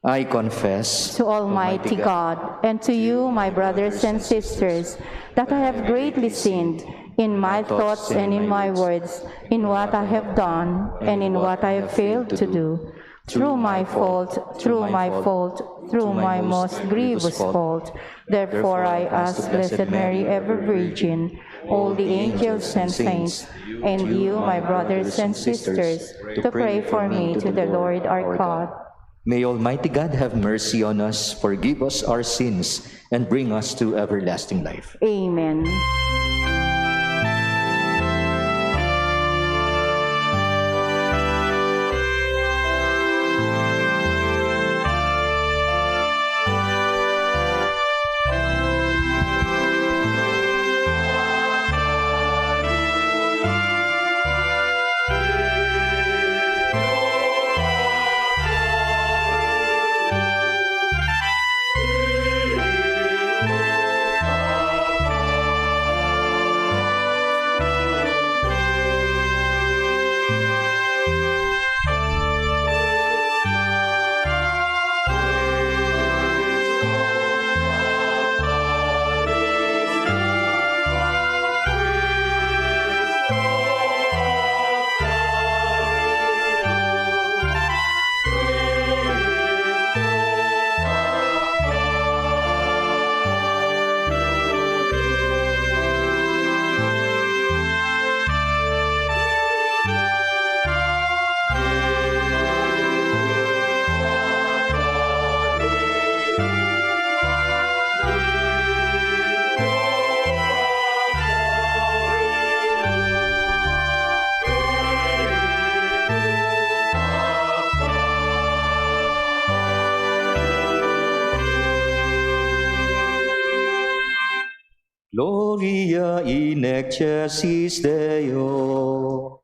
I confess to Almighty God and to you, my brothers and sisters, that I have greatly sinned in my thoughts and in my words, in what I have done and in what I have failed to do. Through my fault, through my fault, through my most grievous fault. Therefore I ask Blessed Mary, ever Virgin, all the angels and saints, and you, my brothers and sisters, to pray for me to the Lord our God. May Almighty God have mercy on us, forgive us our sins, and bring us to everlasting life. Amen. Gloria in excelsis Deo.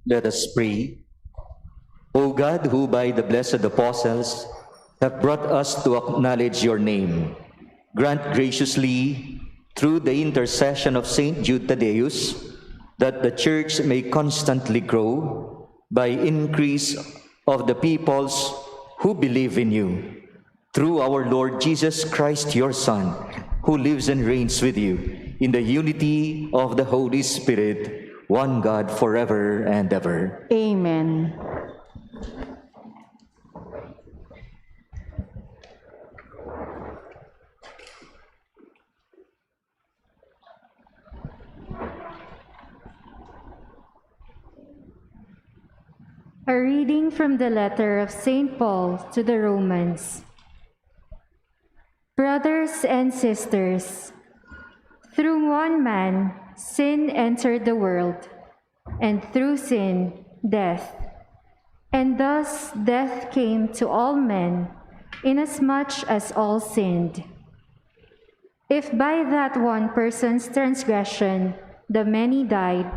Let us pray. O God, who by the blessed apostles have brought us to acknowledge your name, grant graciously, through the intercession of Saint Jude Thaddeus, that the Church may constantly grow by increase of the peoples who believe in you. Through our Lord Jesus Christ, your Son, who lives and reigns with you in the unity of the Holy Spirit, one God, forever and ever. Amen. A reading from the letter of Saint Paul to the Romans. Brothers and sisters, through one man sin entered the world, and through sin death. And thus death came to all men, inasmuch as all sinned. If by that one person's transgression the many died,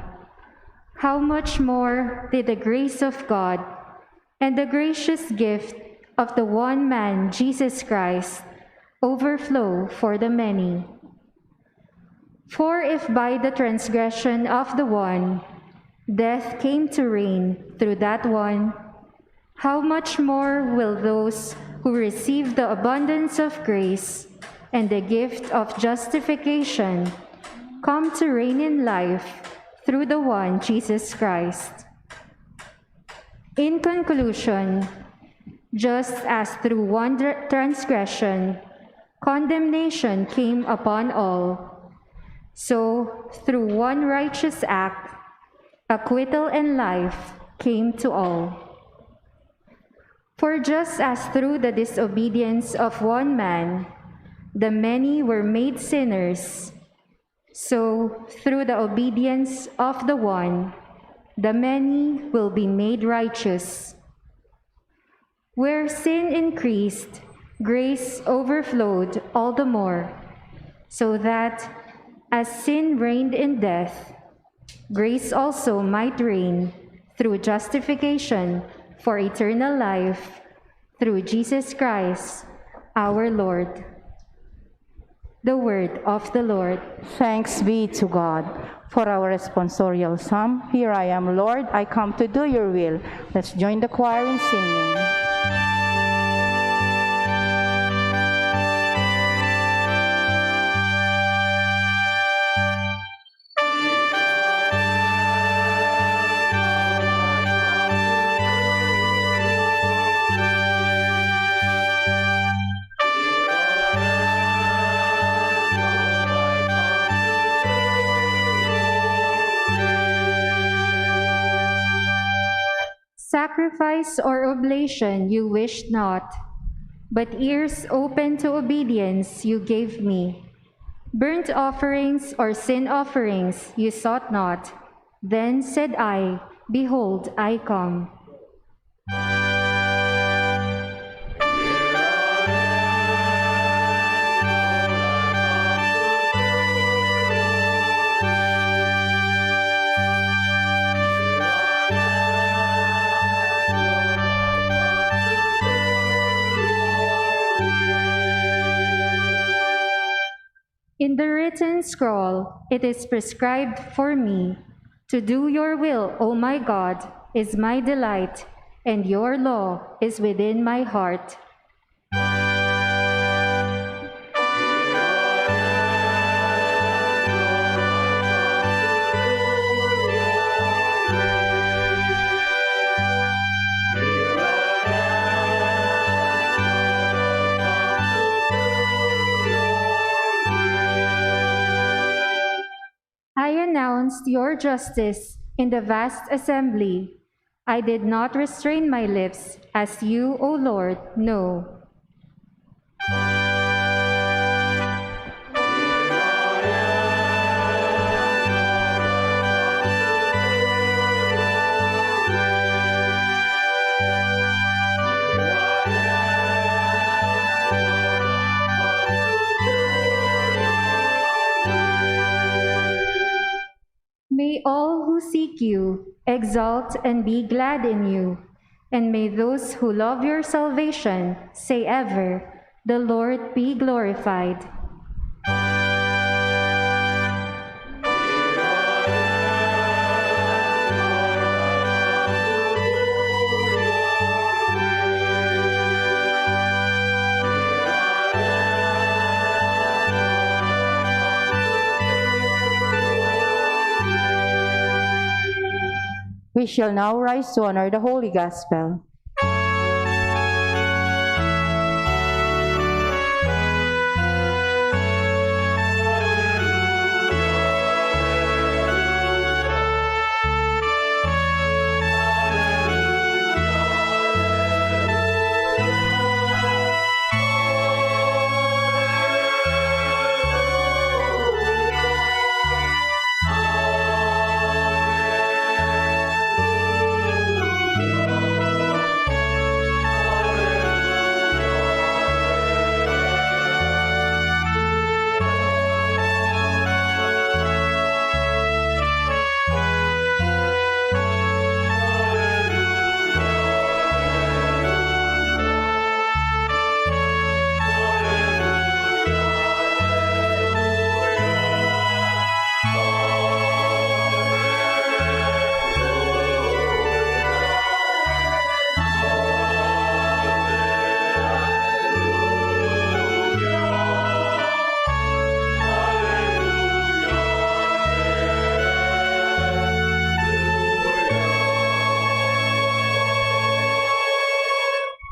how much more did the grace of God and the gracious gift of the one man, Jesus Christ, overflow for the many? For if by the transgression of the one death came to reign through that one, how much more will those who receive the abundance of grace and the gift of justification come to reign in life through the one Jesus Christ? In conclusion, just as through one dr-, transgression condemnation came upon all, so through one righteous act acquittal and life came to all. For just as through the disobedience of one man the many were made sinners, so through the obedience of the one the many will be made righteous. Where sin increased, grace overflowed all the more, so that, as sin reigned in death, grace also might reign through justification for eternal life through Jesus Christ our Lord. The word of the Lord. Thanks be to God. For our responsorial psalm, "Here I am, Lord, I come to do your will." Let's join the choir in singing. Sacrifice or oblation you wished not, but ears open to obedience you gave me. Burnt offerings or sin offerings you sought not. Then said I, "Behold, I come." In the written scroll it is prescribed for me to do your will, O my God, is my delight, and your law is within my heart. I announced your justice in the vast assembly. I did not restrain my lips, as you, O Lord, know. May all who seek you exult and be glad in you, and may those who love your salvation say ever, "The Lord be glorified." We shall now rise to honor the Holy Gospel.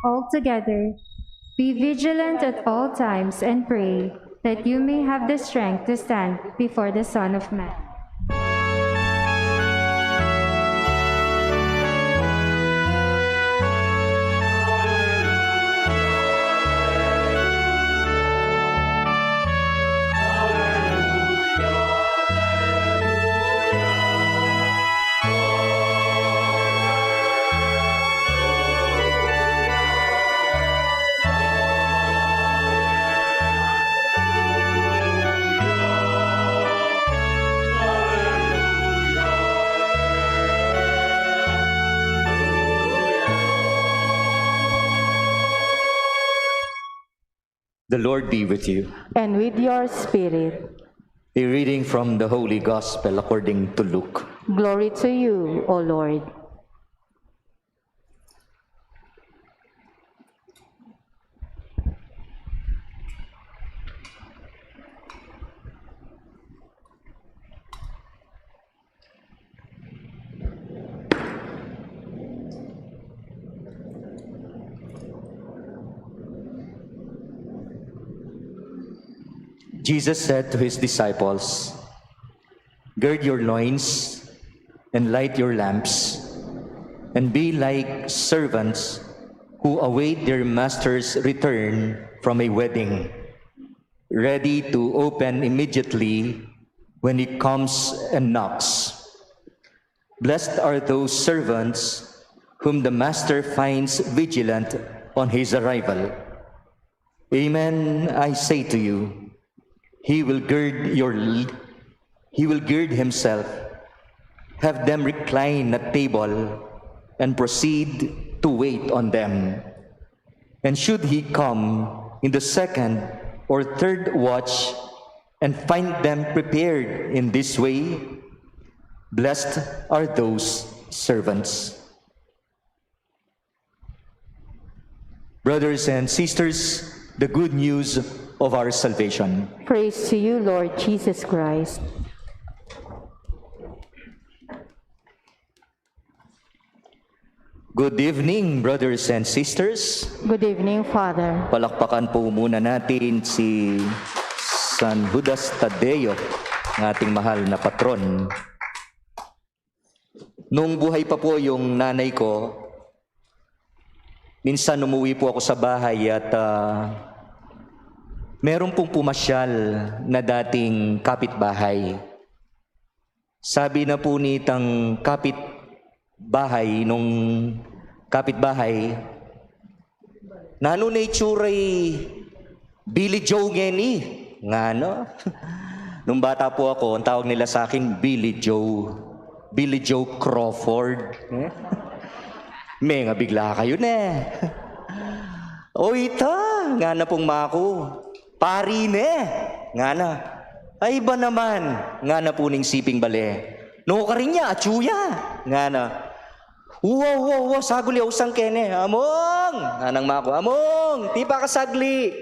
All together, be vigilant at all times and pray that you may have the strength to stand before the Son of Man. The Lord be with you. And with your spirit. A reading from the Holy Gospel according to Luke. Glory to you, O Lord. Jesus said to his disciples, "Gird your loins and light your lamps, and be like servants who await their master's return from a wedding, ready to open immediately when he comes and knocks. Blessed are those servants whom the master finds vigilant on his arrival. Amen, I say to you, he will gird your l-, he will gird himself, have them recline at table, and proceed to wait on them. And should he come in the second or third watch and find them prepared in this way, blessed are those servants." Brothers and sisters, the good news of our salvation. Praise to you, Lord Jesus Christ. Good evening, brothers and sisters. Good evening, Father. Palakpakan po muna natin si San Judas Tadeo, ang ating mahal na patron. Nung buhay pa po yung nanay ko, minsan umuwi po ako sa bahay at, ah, meron pong pumasyal na dating kapitbahay. Sabi na po nitang kapitbahay, nung kapitbahay, "Nanu ne itsura i Billy Joe ngeni?" ngana. Nung bata po ako, ang tawag nila sa akin, Billy Joe. Billy Joe Crawford. Eh? Mengabigla kayu, ne. "O ita," ngana pung maku. "Pari ne," ngana. "Ay ba naman," ngana pu ning siping bale. "Nukarin ya, atsu ya," ngana. "Uwa, uwa, uwa, saguli, ausang kene." "Among," nganang maku, "among, tipa ka saguli.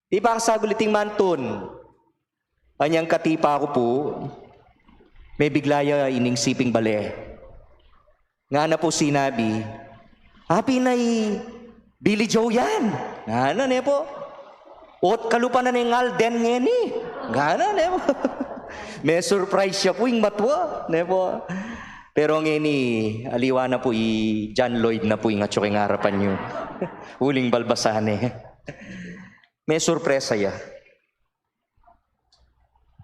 Tipa ka saguli, iting mantun." Anyang katipa ku pu, mebigla ya ining siping bale. Ngana pu sinabi, "Apin na i Billy Joe yan?" Ngana, ne pu. "Ot kalupa na ne ing alden ngeni?" Ngana, ne pu. Me-surprise ya pu ing matua, ne pu. Pero ngeni, aliwa na pu, i John Lloyd na pu ing atsu king arapan yu. Uling balbasan ne. Me-surpresa ya.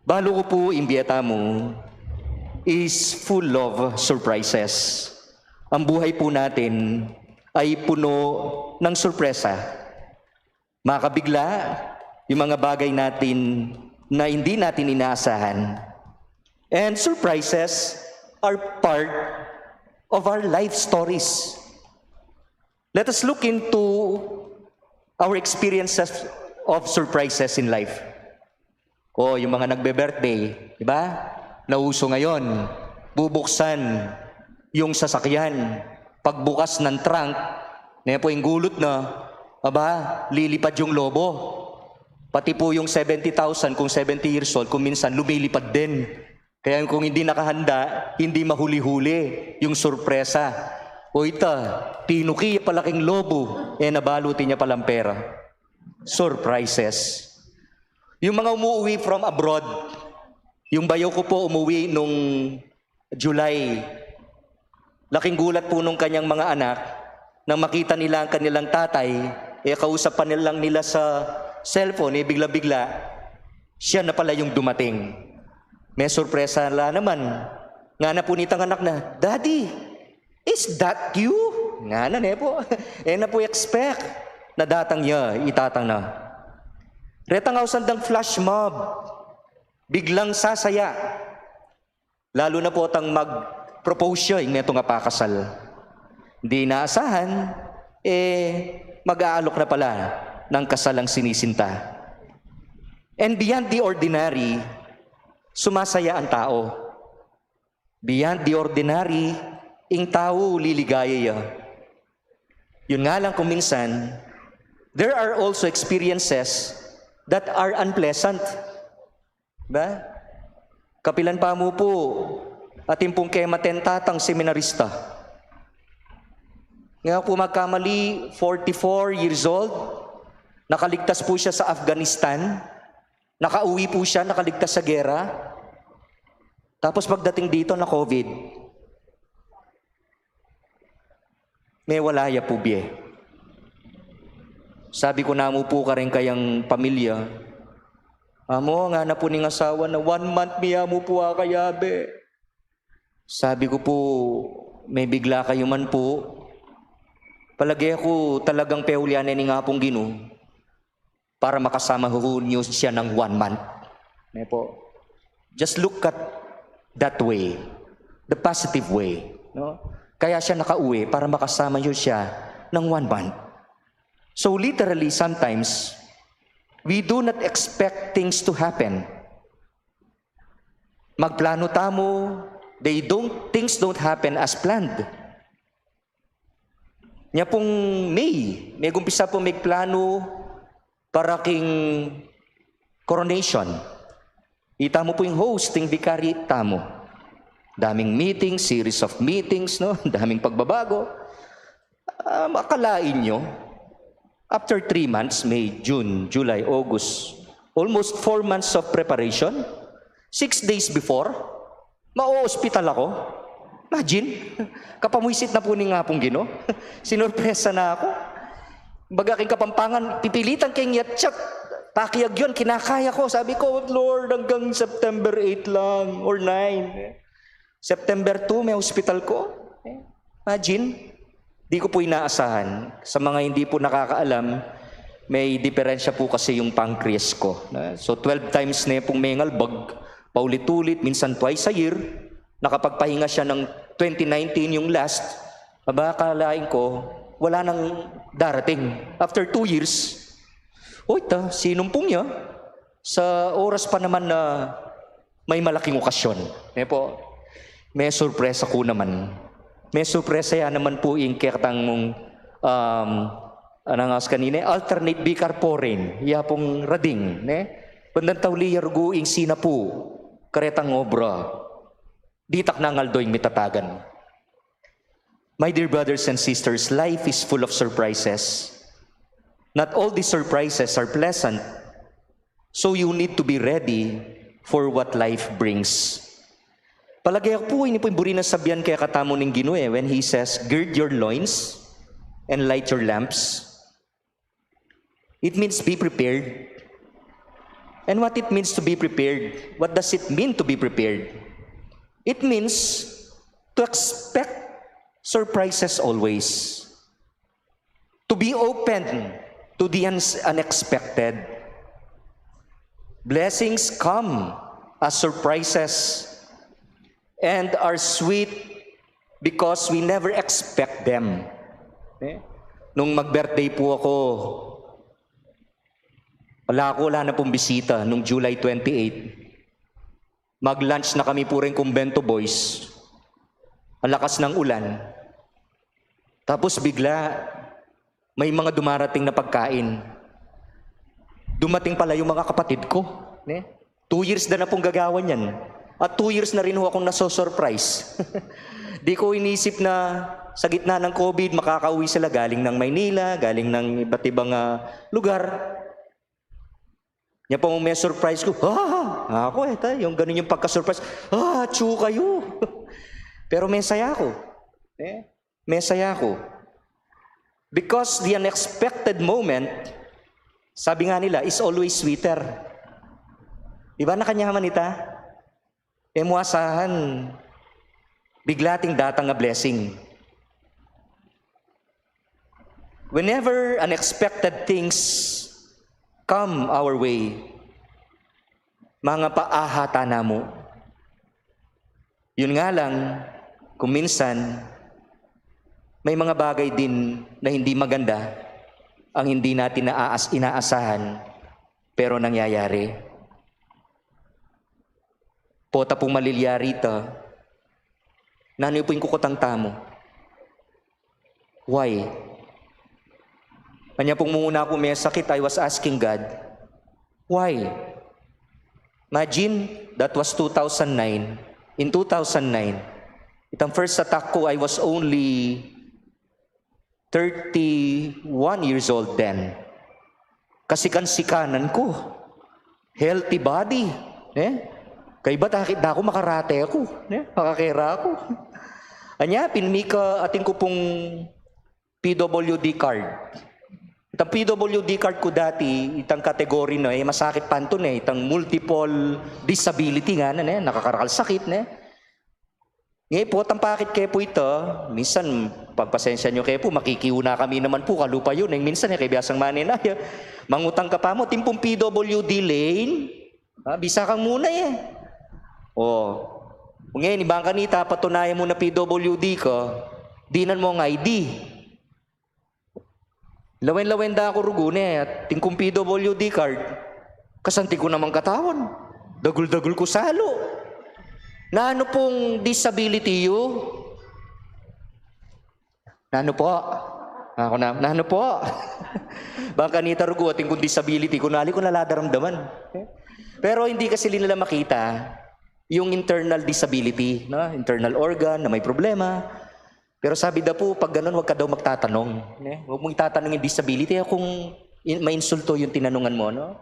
Balu ku pu, ing bie tamu is full of surprises. Ang buhay po natin ay puno ng sorpresa. Makabigla yung mga bagay natin na hindi natin inaasahan. And surprises are part of our life stories. Let us look into our experiences of surprises in life. O, yung mga nagbe-birthday, di ba? Nauso ngayon, bubuksan yung sasakyan. Pagbukas ng trunk, ne pu, ing gulut na, aba, lilipad yung lobo. Pati po yung seventy thousand, kung seventy years old, kung minsan lumilipad din. Kaya kung hindi nakahanda, hindi mahuli-huli yung sorpresa. O ita, tinuki ya pala king lobo, e na balu, tinya palang pera. Surprises. Yung mga umuwi from abroad, yung bayaw ku po umuwi nung July, laking gulat po nung kanyang mga anak nang makita nila ang kanilang tatay, e kausap pa nilang nila sa cellphone, e bigla-bigla, siya na pala yung dumating. Me-surpresa la naman. Ngana pu nitang anak na, "Daddy, is that you?" Ngana, ne pu. E na pu expect na datang ya i tatang na. Retang ausan dang flash mob, biglang sasaya. Lalu na pu tang mag-propose ya, ing metung a pakasal. Di inaasahan, e, mag-aalok na pala ng kasal ang sinisinta. And beyond the ordinary, sumasaya ang tao. Beyond the ordinary, ing tau liligaya ya. Yun nga lang, kung minsan, there are also experiences that are unpleasant. Ba? Kapilan pa mu pu, atin pung kematen tatang seminarista. Ngeni ku magkamali, forty-four years old, nakaligtas pu siya sa Afghanistan, nakauwi pu siya, nakaligtas sa gera. Tapos pagdating dito, na-COVID. Mewala ya pu bie. Sabi ku namu pu karing kayang pamilya, "Amo," ngana pu ning asawa na, "one month mi ya mu pu akayabe." Sabi ku pu, "Mebigla kayu man pu. Palage ku talagang peulian ne ning Apung Ginu para makasama hu yu siya ng one month." Ne pu? Just look at that way, the positive way, no? Kaya siya nakauwi para makasama yu siya ng one month. So literally, sometimes, we do not expect things to happen. Magplano tamu, they don't, things don't happen as planned. Nya pung May, megumpisa pu megplano para king coronation. Itamu pu ing host, ing vicariate tamu. Daming meeting, series of meetings, no? Daming pagbabago. Um, akalain nyo, after three months, May, June, July, August, almost four months of preparation, six days before, ma-ospital ako. Imagine, kapamwisit na pu ning Apung Ginu. Sinurpresa na aku. Baga king Kapampangan, pipilitan keng yatsat. Pakiagyun, kinakaya ku. Sabi ku, "Lord, hanggang September eight lang or nine." September two, me-ospital ku. Imagine, di ku pu inaasahan. Sa mga hindi pu nakakaalam, may diperensya pu kasi yung pancreas ku, no? So, twelve times ne pung mengalbag, Paulit-ulit, minsan twice a year, nakapagpahinga siya ng twenty nineteen, yung last. Aba, akalain ko, wala nang darating. After two years, oy, ta, sinumpung niya sa oras pa naman na may malaking okasyon. Ne po? May surpresa ku naman. May surpresa ya naman pu ing kekatang mung, um, anang as kanine, alternate vicar foreign. Ya pung rading, ne? Pandan tauli ya rugu ing sinapu karetang obra. Ditak nang aldo ing mitatagan. My dear brothers and sisters, life is full of surprises. Not all the surprises are pleasant. So you need to be ready for what life brings. Palage ku pu, ini pu ing buri nang sabian kekatamu ning Ginu e, when He says, "Gird your loins and light your lamps." It means be prepared. And what it means to be prepared? What does it mean to be prepared? It means to expect surprises always. To be open to the uns-, unexpected. Blessings come as surprises and are sweet because we never expect them. Eh? Nung mag-birthday pu aku, wala ku, wala na pung bisita nung July twenty-eight. Mag-lunch na kami pu ring Kumbento Boys. Ang lakas ng ulan. Tapos bigla, may mga dumarating na pagkain. Dumating pala yung mga kapatid ko, ne? Two years da na pung gagawan yan. At two years na rin ho akong naso-surprise. Di ko inisip na sa gitna ng COVID, makakauwi sila galing ng Maynila, galing ng iba't ibang, ah, lugar. Nya pung me-surprise ku, ah, aku e, ta, yung ganun yung pagka-surprise, ah, atsu kayu. Pero mesaya ku. Eh, mesaya ku. Because the unexpected moment, sabi nga nila, is always sweeter. Di ba, nakanyaman ita? E mu asahan, bigla ating datang a blessing. Whenever unexpected things come our way, mangapaaha ta na mu. Yun nga lang, kung minsan, may mga bagay din na hindi maganda ang hindi natin naaas-, inaasahan, pero nangyayari. Pota pung malilyari ta, nanu pu ing kukutang tamu? Why? Anya pung muna ku mesakit, I was asking God, "Why?" Imagine, that was two thousand nine. In two thousand nine, itang first attack ku, I was only thirty-one years old then. Kasikan-sikanan ku. Healthy body. Ne? Kaybat akit da ku, makarate aku. Ne? Makakera aku. Anya, pinmika atin ku pung P W D card. Itang P W D card ku dati, itang category na, e, masakit pa 'nto, ne, itang multiple disability nga, ne, nakakarakal sakit, ne. Nge pu, potang pakit ke pu ita, minsan, pagpasensya nyo ke pu, makikiuna kami naman pu, kalupa yun, e, minsan, e, kaya biasang manenaya. Mangutang ka pa mu, timpung P W D lane, ha, bisa kang muna, e. O, nge, ni bang kanita, patunayan mu na P W D ka, dinan mu ang I D. Lawen-lawen da ku rugu, ne, at atin kung P W D card, kasanti ku namang katawan. Dagul-dagul ku salu. Nanu pung disability yu? Nanu po? Aku na, nanu po? Bang kanita rugu, atin kung disability, kunwari ku na la daramdaman. Pero hindi kasi nila makita yung internal disability, no? Internal organ na may problema. Pero sabi da pu, pag ganun, wag ka daw magtatanong, ne? Wag mong itatanong yung disability, e, kung in-, mainsulto yung tinanungan mo, no?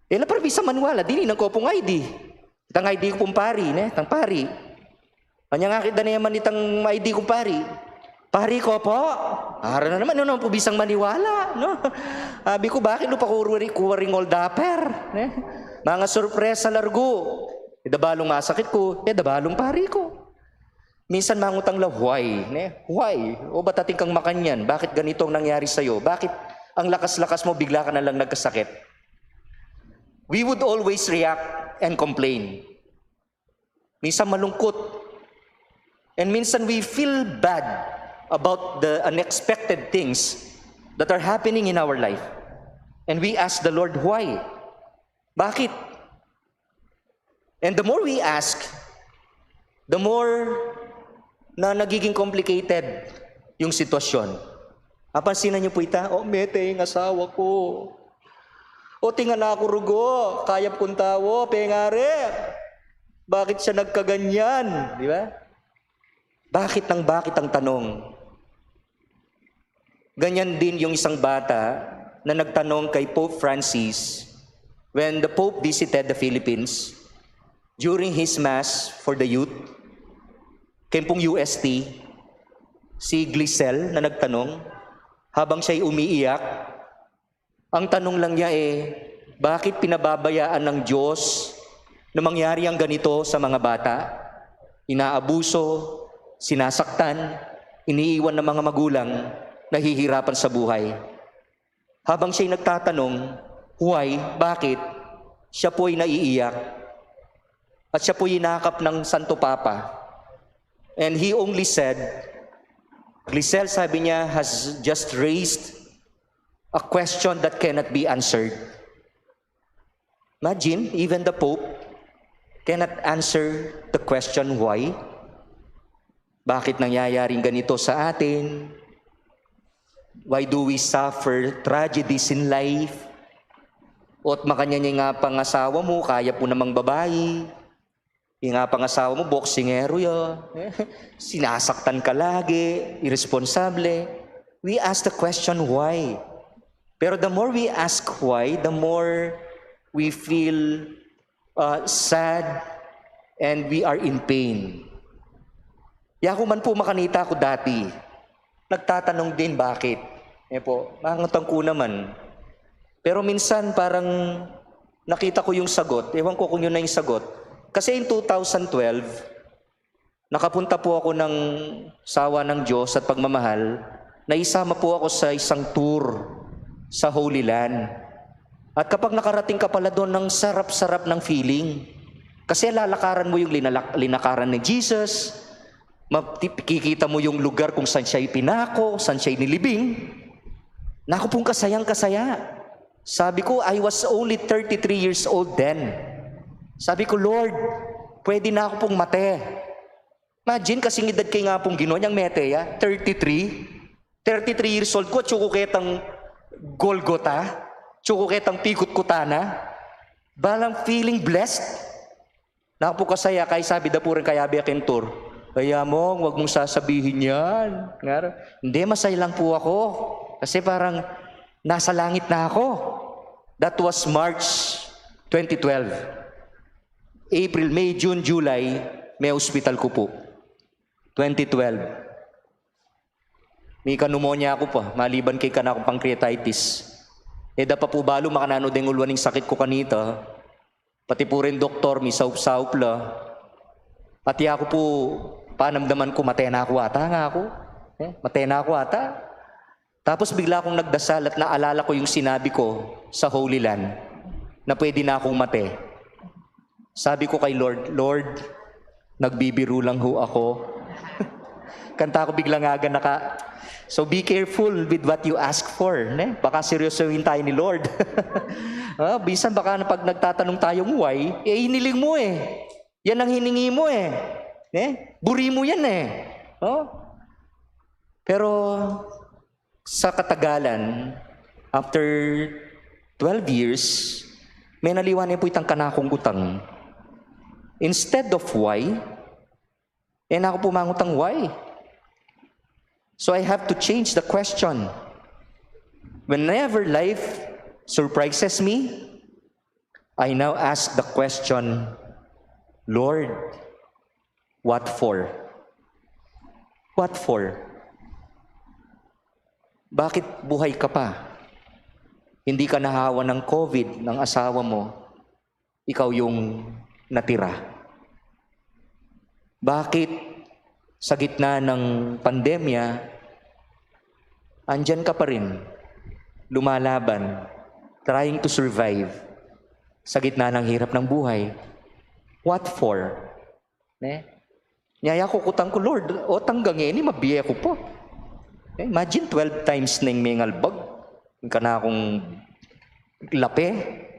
E la, para bisa maniwala, dinan ku pung I D. Itang I D ku pung pari, ne? Itang pari. Anya nga akit da naman itang I D kung pari. "Pari ko po." Ara na naman, nanu pu bisang maniwala, no? Sabi ku, "Bakit lu pa ku wari-, ku waring hold-upper?" Ne? Mga surpresa la rugu. E da balung masakit ku, e da balung pari ku. Minsan mangutang la, "Why?" Ne? "Why? O ba't atin kang makanyan? Bakit ganito ang nangyari sa'yo? Bakit ang lakas-lakas mo, bigla ka na lang nagkasakit?" We would always react and complain. Minsan malungkot. And minsan we feel bad about the unexpected things that are happening in our life. And we ask the Lord, "Why? Bakit?" And the more we ask, the more na nagiging complicated yung sitwasyon. Napansinan niyo po ita? "O, mete ing asawa ko. O, tingan na ku rugo, kayap kung tao, pengari. Bakit siya nagkaganyan?" Di ba? Bakit nang bakit ang tanong? Ganyan din yung isang bata na nagtanong kay Pope Francis when the Pope visited the Philippines during his Mass for the youth. Kempung U S T, si Glisel na nagtanong, habang siya'y umiiyak, ang tanong lang niya eh, bakit pinababayaan ng Diyos na mangyari ang ganito sa mga bata? Inaabuso, sinasaktan, iniiwan ng mga magulang, nahihirapan sa buhay. Habang siya'y nagtatanong, "Why? Bakit?" Siya po'y naiiyak. At siya po'y inakap ng Santo Papa. And he only said, "Glisel," sabi niya, "has just raised a question that cannot be answered." Imagine, even the Pope cannot answer the question why. Bakit nangyayaring ganito sa atin? Why do we suffer tragedies in life? O't makanyan ya ing pangasawa mu, kayap mu namang babai. Ing pangasawa mu, boksingero ya. Sinasaktan ka lagi, iresponsable. We ask the question, why? Pero the more we ask why, the more we feel, uh, sad and we are in pain. Yaku man po makanita ku dati, nagtatanong din bakit. E po, mangutang ku naman. Pero minsan parang nakita ko yung sagot. Ewan ko kung yun na yung sagot. Kasi in two thousand twelve, nakapunta po ako ng sawa ng Diyos at pagmamahal, naisama po ako sa isang tour sa Holy Land. At kapag nakarating ka pala doon, ang sarap-sarap ng feeling. Kasi lalakaran mo yung linalak-, linakaran ni Jesus, makikita mo yung lugar kung saan siya ipinako, saan siya inilibing. Naku pong kasayang-kasaya. Sabi ko, I was only thirty-three years old then. Sabi ko, "Lord, pwede na ako pong mate." Imagine, kasing edad kay nga pong Ginoo, nyang mete ya, thirty-three. Thirty-three years old ko, atsu ku ketang Golgota, atsu ku ketang pikut kutana. Balang feeling blessed. Naku po kasaya, kaya sabi da po rin kay Abe Kentur, "Ay, Among, wag mong sasabihin yan." Nga, "Hindi, masaya lang po ako. Kasi parang nasa langit na ako." That was March twenty twelve. April, May, June, July, may hospital ku po. Twenty twelve. May pneumonia ku pa, maliban kay kanakung pancreatitis. E da pa po balu makananu deng uluan ing sakit ku kanita. Pati po rin doktor, misaup-saup la. Pati aku po, panamdaman ku, mate na ku ata, ngaku. E, mate na ku ata. Tapos bigla kong nagdasal at naalala ko yung sinabi ko sa Holy Land na pwede na akong mate. Sabi ko kay Lord, "Lord, nagbibiru lang ho ako." Kanta ko biglang aga naka, "So be careful with what you ask for," ne? Baka seryosohin tayo ni Lord. Ah, minsan baka na pag nagtatanong tayong why, eh, hiniling mo eh. Yan ang hiningi mo eh. Ne? Buri mo yan eh. Oh? Pero sa katagalan, after twelve years, menaliwa ne pu itang kanakung utang. Instead of why, e na ku pu mangutang why. So I have to change the question. Whenever life surprises me, I now ask the question, "Lord, what for? What for? Bakit buhay ka pa? Hindi ka nahawa ng covid ng asawa mo, ikaw yung natira. Bakit sa gitna ng pandemya, andyan ka pa rin, lumalaban, trying to survive sa gitna ng hirap ng buhay? What for?" Ne? Nya ya kukutan ku, "Lord, o tanggang ini, mabie ku pa." Eh, imagine, twelve times na ing mengalbag. Ing kanakung lape,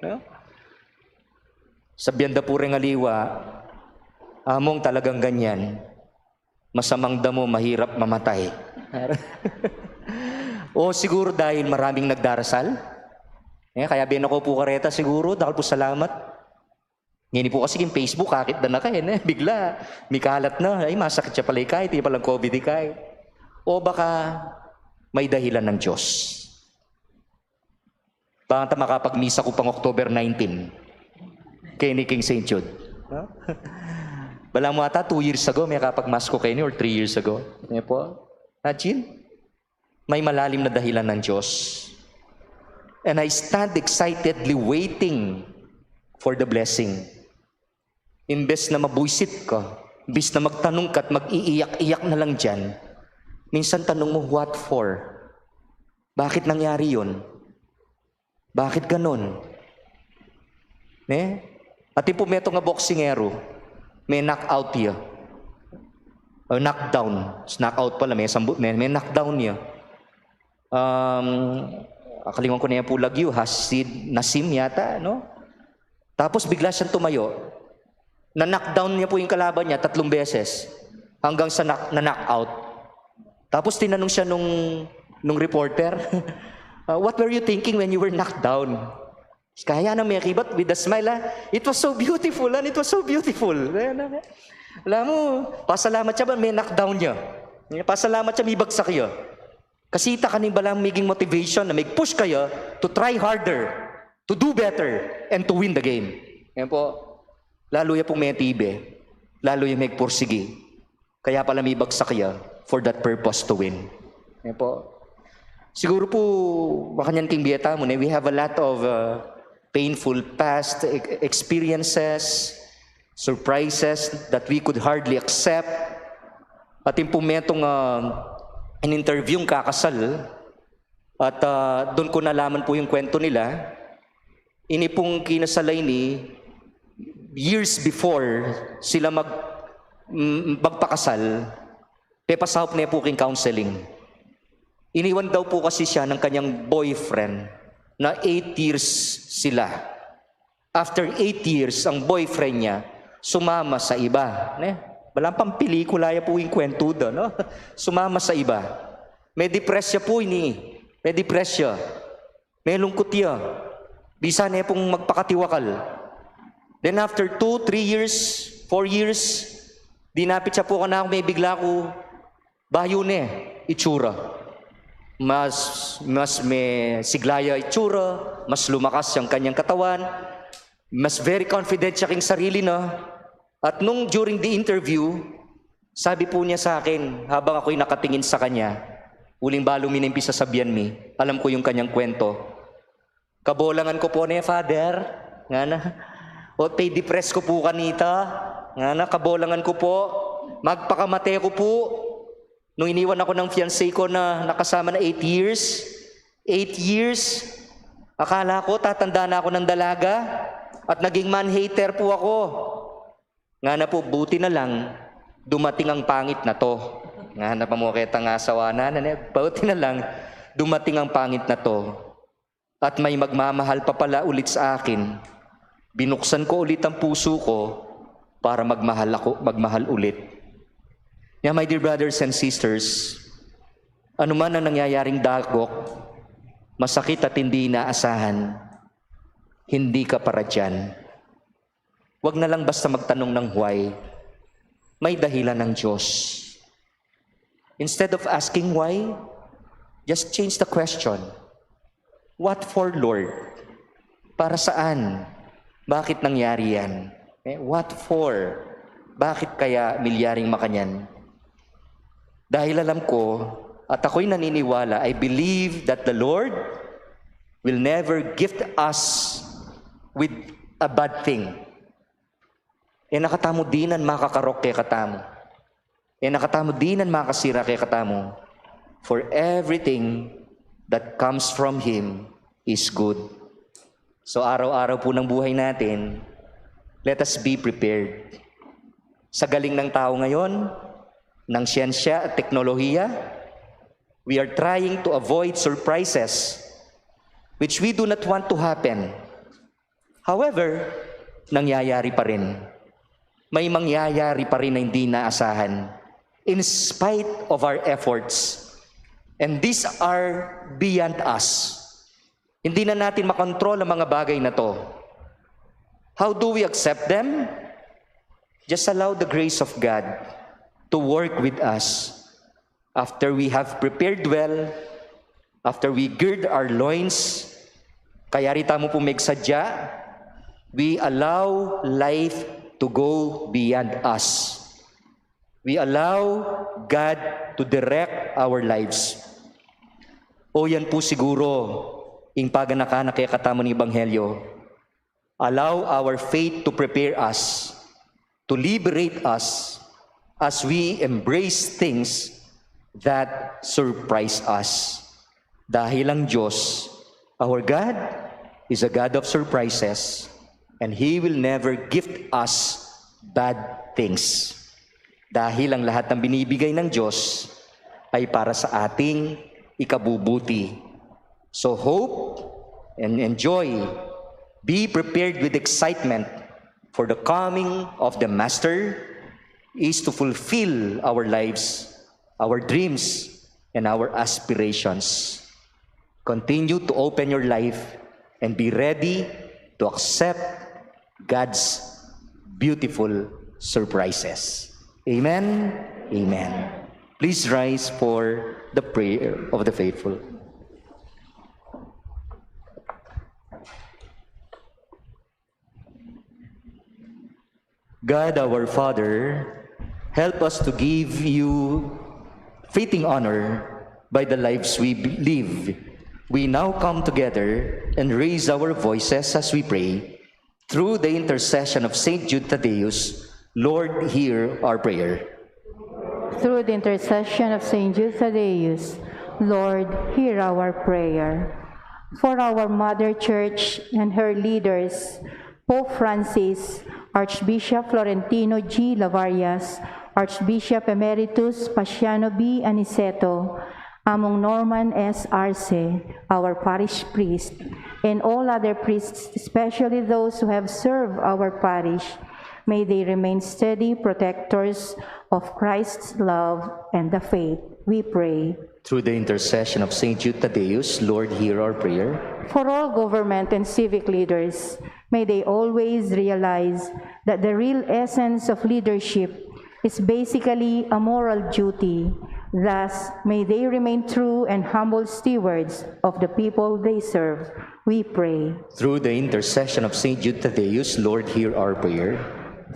no? Sabian da pu reng aliwa, "Among talagang ganyan, masamang damo, mahirap mamatay." O siguro dahil maraming nagdarasal. Eh, kaya bena ko pu kareta siguro, dakal pu salamat. Ngeni pu kasi king Facebook, akit da na ka, eh, ne? Bigla, mikalat na. Ay, masakit ya pala ikay, iti palang covid ikay. O baka may dahilan ng Diyos. Baka ta makapagmisa ku pang October nineteen. Keni king Saint Jude. No? Balamu ata two years ago, mekapagmass ku keni or three years ago. Yan po. Imagine? May malalim na dahilan ng Diyos. And I stand excitedly waiting for the blessing. Imbes na mabuisit ka, imbes na magtanong ka at mag-iiyak-iyak na lang diyan, minsan tanong mo, "What for? Bakit nangyari yun? Bakit ganon?" Ne? Atin pu metung a boksingero, me-knockout ya. O, knockdown. Knockout pala, me-sambu-, me-, me-knockdown ya. Um, akalinguan ku na ya pu lagyu, Hasid Nasim yata, no? Tapos bigla siyang tumayo. Na-knockdown niya pu yung kalaban niya tatlong beses hanggang sa knock-, na-knockout. Tapos tinanong siya nung, nung reporter, "Uh, what were you thinking when you were knocked down?" Kaya nang mekibat with a smile, ah, "It was so beautiful, and it was so beautiful." Ayan na. Alam mo, pasalamat siya ba, me-knockdown ya. Pasalamat siya, mibagsak ya. Kasi ita kaning balamu miging motivation na mag-push kaya to try harder, to do better, and to win the game. Yan po. Lalo ya pung metibe, lalo ya magpursigi. Kaya pala mibagsak ya for that purpose to win. Yan po. Siguro po, makanyan king bie tamu, ne? We have a lot of, uh, painful past e-, experiences, surprises that we could hardly accept. Atin pu metung, ah, in-interview ing kakasal, at, ah, dun ku nalaman pu yung kwento nila. Ini pung kinasal a ini, years before sila mag, mm, magpakasal, pepasaup ne pu king counseling. Iniwan daw pu kasi siya ng kanyang boyfriend na eight years sila. After eight years, ang boyfriend niya sumama sa iba, ne? Balang pampelikula ya pu ing kwentu da, no? Sumama sa iba. Me-depress ya pu ini. Me-depress ya. Melungkut ya. Bisa ne pung magpakatiwakal. Then after two, three years, four years, dinapit ya pu kanaku, mebigla ku bayu ne itsura. Mas, mas mesigla ya itsura, mas lumakas yang kanyang katawan, mas very confident siya king sarili na. At nung during the interview, sabi po niya sa akin, habang ako'y nakatingin sa kanya, uling balu mi neng pisasabian mi, alam ko yung kanyang kwento. "Kabolangan ku pu ne, Father," ngana. "O, pe-depress ku pu kanita," ngana. "Kabolangan ku pu. Magpakamate ku pu. Nung iniwan aku ng fiancé ku na nakasama na eight years, eight years, akala ku tatanda na aku ng dalaga at naging man-hater pu aku." Ngana pu, "Buti na lang dumating ang pangit na 'to." Ngana pa mu ketang asawa na, ne? "Buti na lang dumating ang pangit na 'to. At may magmamahal pa pala ulit sa akin." Binuksan ko ulit ang puso ko para magmahal ako, magmahal ulit. Kaya, my dear brothers and sisters, anuman ang nangyayaring dagok, masakit at hindi inaasahan, hindi ka para diyan. Wag na lang basta magtanong ng why. May dahilan ng Diyos. Instead of asking why, just change the question. "What for, Lord? Para saan? Bakit nangyari yan?" Eh, "What for? Bakit kaya milyaring makanyan?" Dahil alam ko, at ako'y naniniwala, I believe that the Lord will never gift us with a bad thing. E na katamu dinan makakarok kekatamu. E na katamu dinan makasira kekatamu. For everything that comes from Him is good. So, araw-araw po ng buhay natin, let us be prepared. Sa galing ng tao ngayon, ng siyensya at teknolohiya, we are trying to avoid surprises which we do not want to happen. However, nangyayari pa rin. May mangyayari pa rin na hindi naasahan in spite of our efforts. And these are beyond us. Hindi na natin makontrol ang mga bagay na 'to. How do we accept them? Just allow the grace of God to work with us. After we have prepared well, after we gird our loins, kayari tamu pung megsadya, we allow life to go beyond us. We allow God to direct our lives. O yan pu siguro ing paganaka na kekatamu ning ebanghelyo. Allow our faith to prepare us, to liberate us as we embrace things that surprise us. Dahil ang Diyos, our God, is a God of surprises, and He will never gift us bad things. Dahil ang lahat ng binibigay ng Diyos ay para sa ating ikabubuti. So hope and enjoy. Be prepared with excitement for the coming of the Master is to fulfill our lives, our dreams, and our aspirations. Continue to open your life and be ready to accept God's beautiful surprises. Amen. Amen. Please rise for the prayer of the faithful. God our Father, help us to give you fitting honor by the lives we live. We now come together and raise our voices as we pray. Through the intercession of Saint Jude Thaddeus, Lord, hear our prayer. Through the intercession of Saint Jude Thaddeus, Lord, hear our prayer. For our Mother Church and her leaders, Pope Francis, Archbishop Florentino G. Lavarias, Archbishop Emeritus Paciano B. Aniceto, Among Norman S. Arce, our parish priest, and all other priests, especially those who have served our parish, may they remain steady protectors of Christ's love and the faith, we pray. Through the intercession of Saint Jude Thaddeus, Lord, hear our prayer. For all government and civic leaders, may they always realize that the real essence of leadership is basically a moral duty. Thus, may they remain true and humble stewards of the people they serve, we pray. Through the intercession of Saint Jude Thaddeus, Lord, hear our prayer.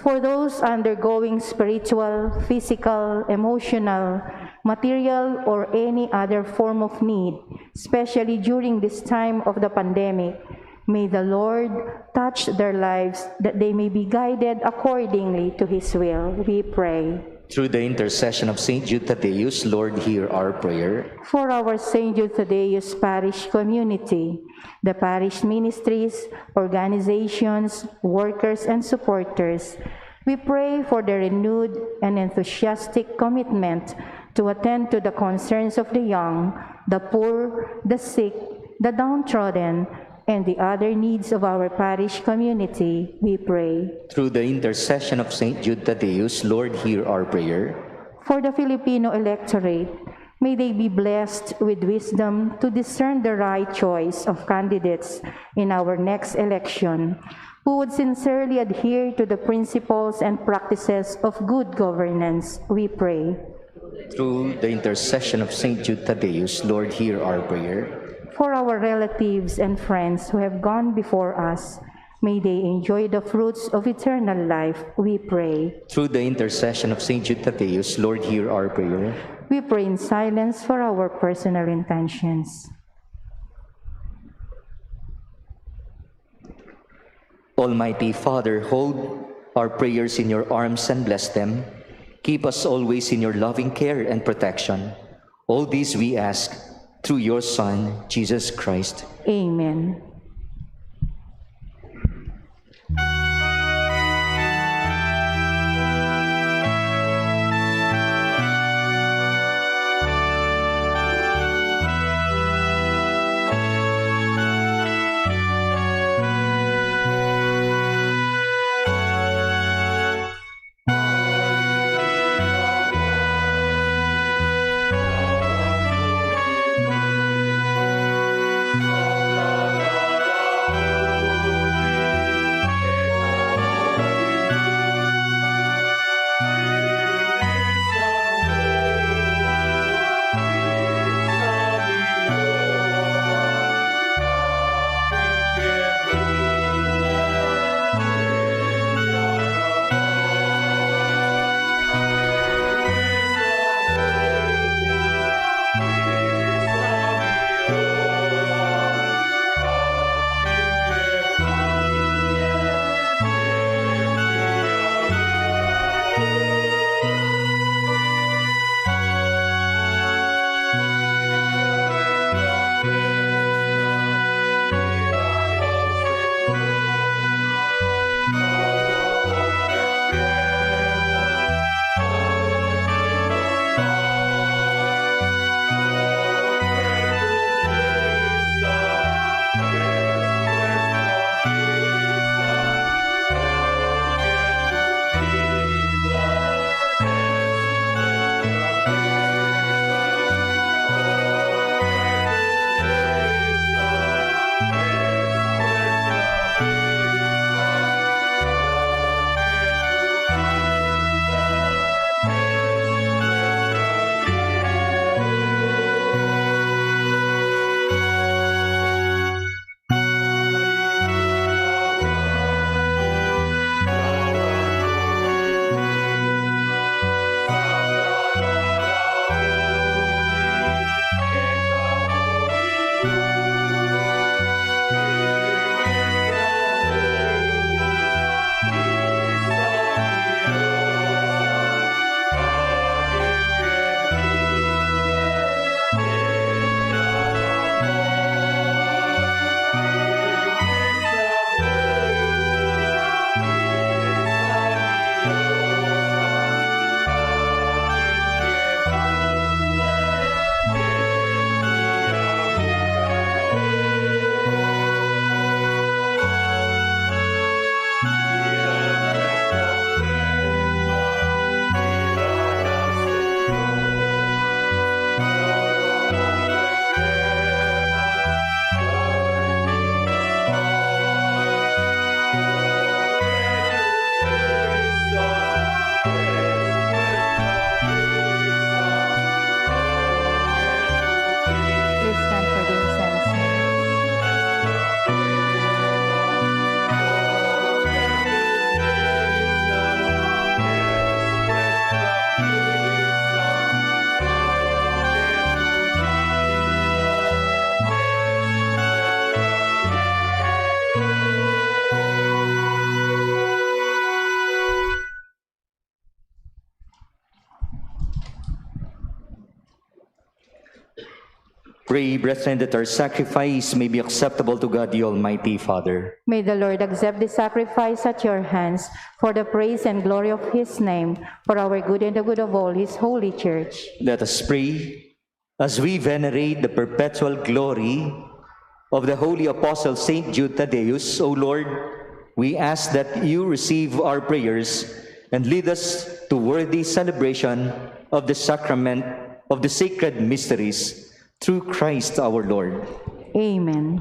For those undergoing spiritual, physical, emotional, material, or any other form of need, especially during this time of the pandemic, may the Lord touch their lives that they may be guided accordingly to His will, we pray. Through the intercession of Saint Jude Thaddeus, Lord, hear our prayer. For our Saint Jude Thaddeus Parish community, the parish ministries, organizations, workers, and supporters, we pray for their renewed and enthusiastic commitment to attend to the concerns of the young, the poor, the sick, the downtrodden, and the other needs of our parish community, we pray. Through the intercession of Saint Jude Thaddeus, Lord, hear our prayer. For the Filipino electorate, may they be blessed with wisdom to discern the right choice of candidates in our next election, who would sincerely adhere to the principles and practices of good governance, we pray. Through the intercession of Saint Jude Thaddeus, Lord, hear our prayer. For our relatives and friends who have gone before us, may they enjoy the fruits of eternal life, we pray. Through the intercession of Saint Jude Thaddeus, Lord, hear our prayer. We pray in silence for our personal intentions. Almighty Father, hold our prayers in your arms and bless them. Keep us always in your loving care and protection. All this we ask through your Son, Jesus Christ. Amen. Pray, brethren, that our sacrifice may be acceptable to God, the Almighty Father. May the Lord accept the sacrifice at your hands for the praise and glory of his name, for our good and the good of all his holy church. Let us pray. As we venerate the perpetual glory of the holy apostle Saint Jude Thaddeus, O Lord, we ask that you receive our prayers and lead us to worthy celebration of the sacrament of the sacred mysteries through Christ our Lord. Amen.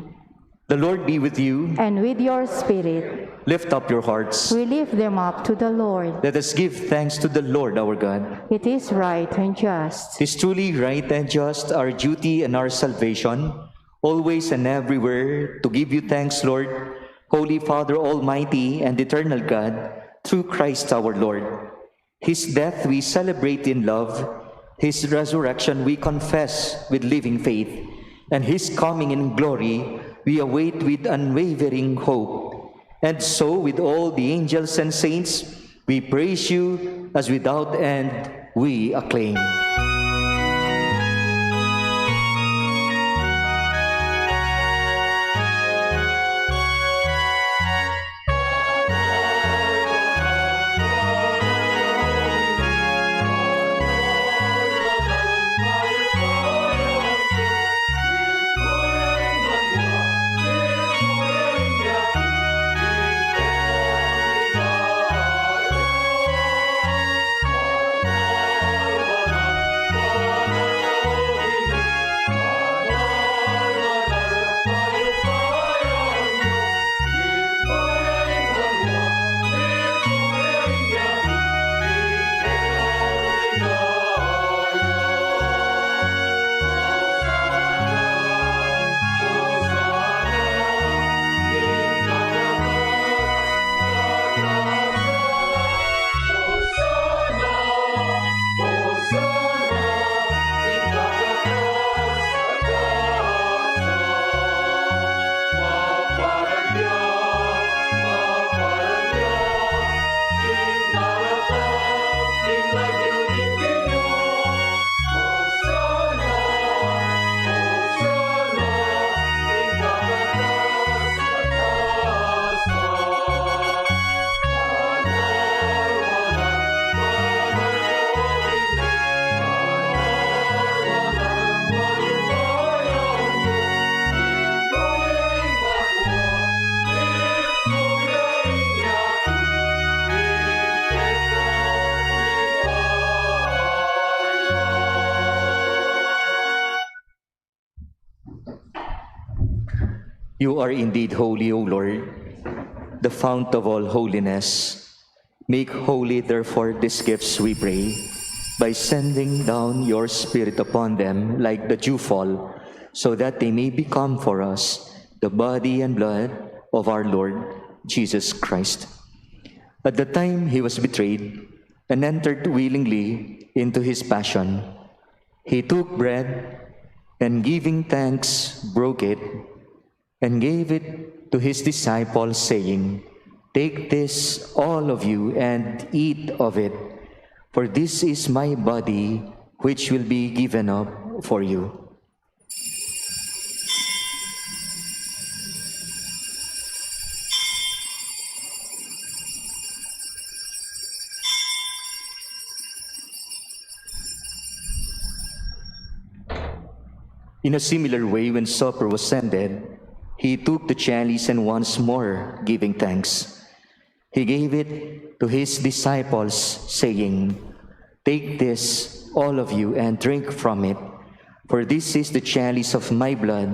The Lord be with you. And with your spirit. Lift up your hearts. We lift them up to the Lord. Let us give thanks to the Lord our God. It is right and just. It is truly right and just, our duty and our salvation, always and everywhere to give you thanks, Lord, Holy Father, Almighty and eternal God, through Christ our Lord. His death we celebrate in love, his resurrection we confess with living faith, and his coming in glory we await with unwavering hope. And so, with all the angels and saints, we praise you as without end we acclaim. You are indeed holy, O Lord, the fount of all holiness. Make holy, therefore, these gifts, we pray, by sending down your Spirit upon them like the dewfall, so that they may become for us the body and blood of our Lord Jesus Christ. At the time he was betrayed and entered willingly into his passion, he took bread and, giving thanks, broke it and gave it to his disciples, saying, "Take this, all of you, and eat of it, for this is my body, which will be given up for you." In a similar way, when supper was ended, he took the chalice and, once more giving thanks, he gave it to his disciples, saying, "Take this, all of you, and drink from it, for this is the chalice of my blood,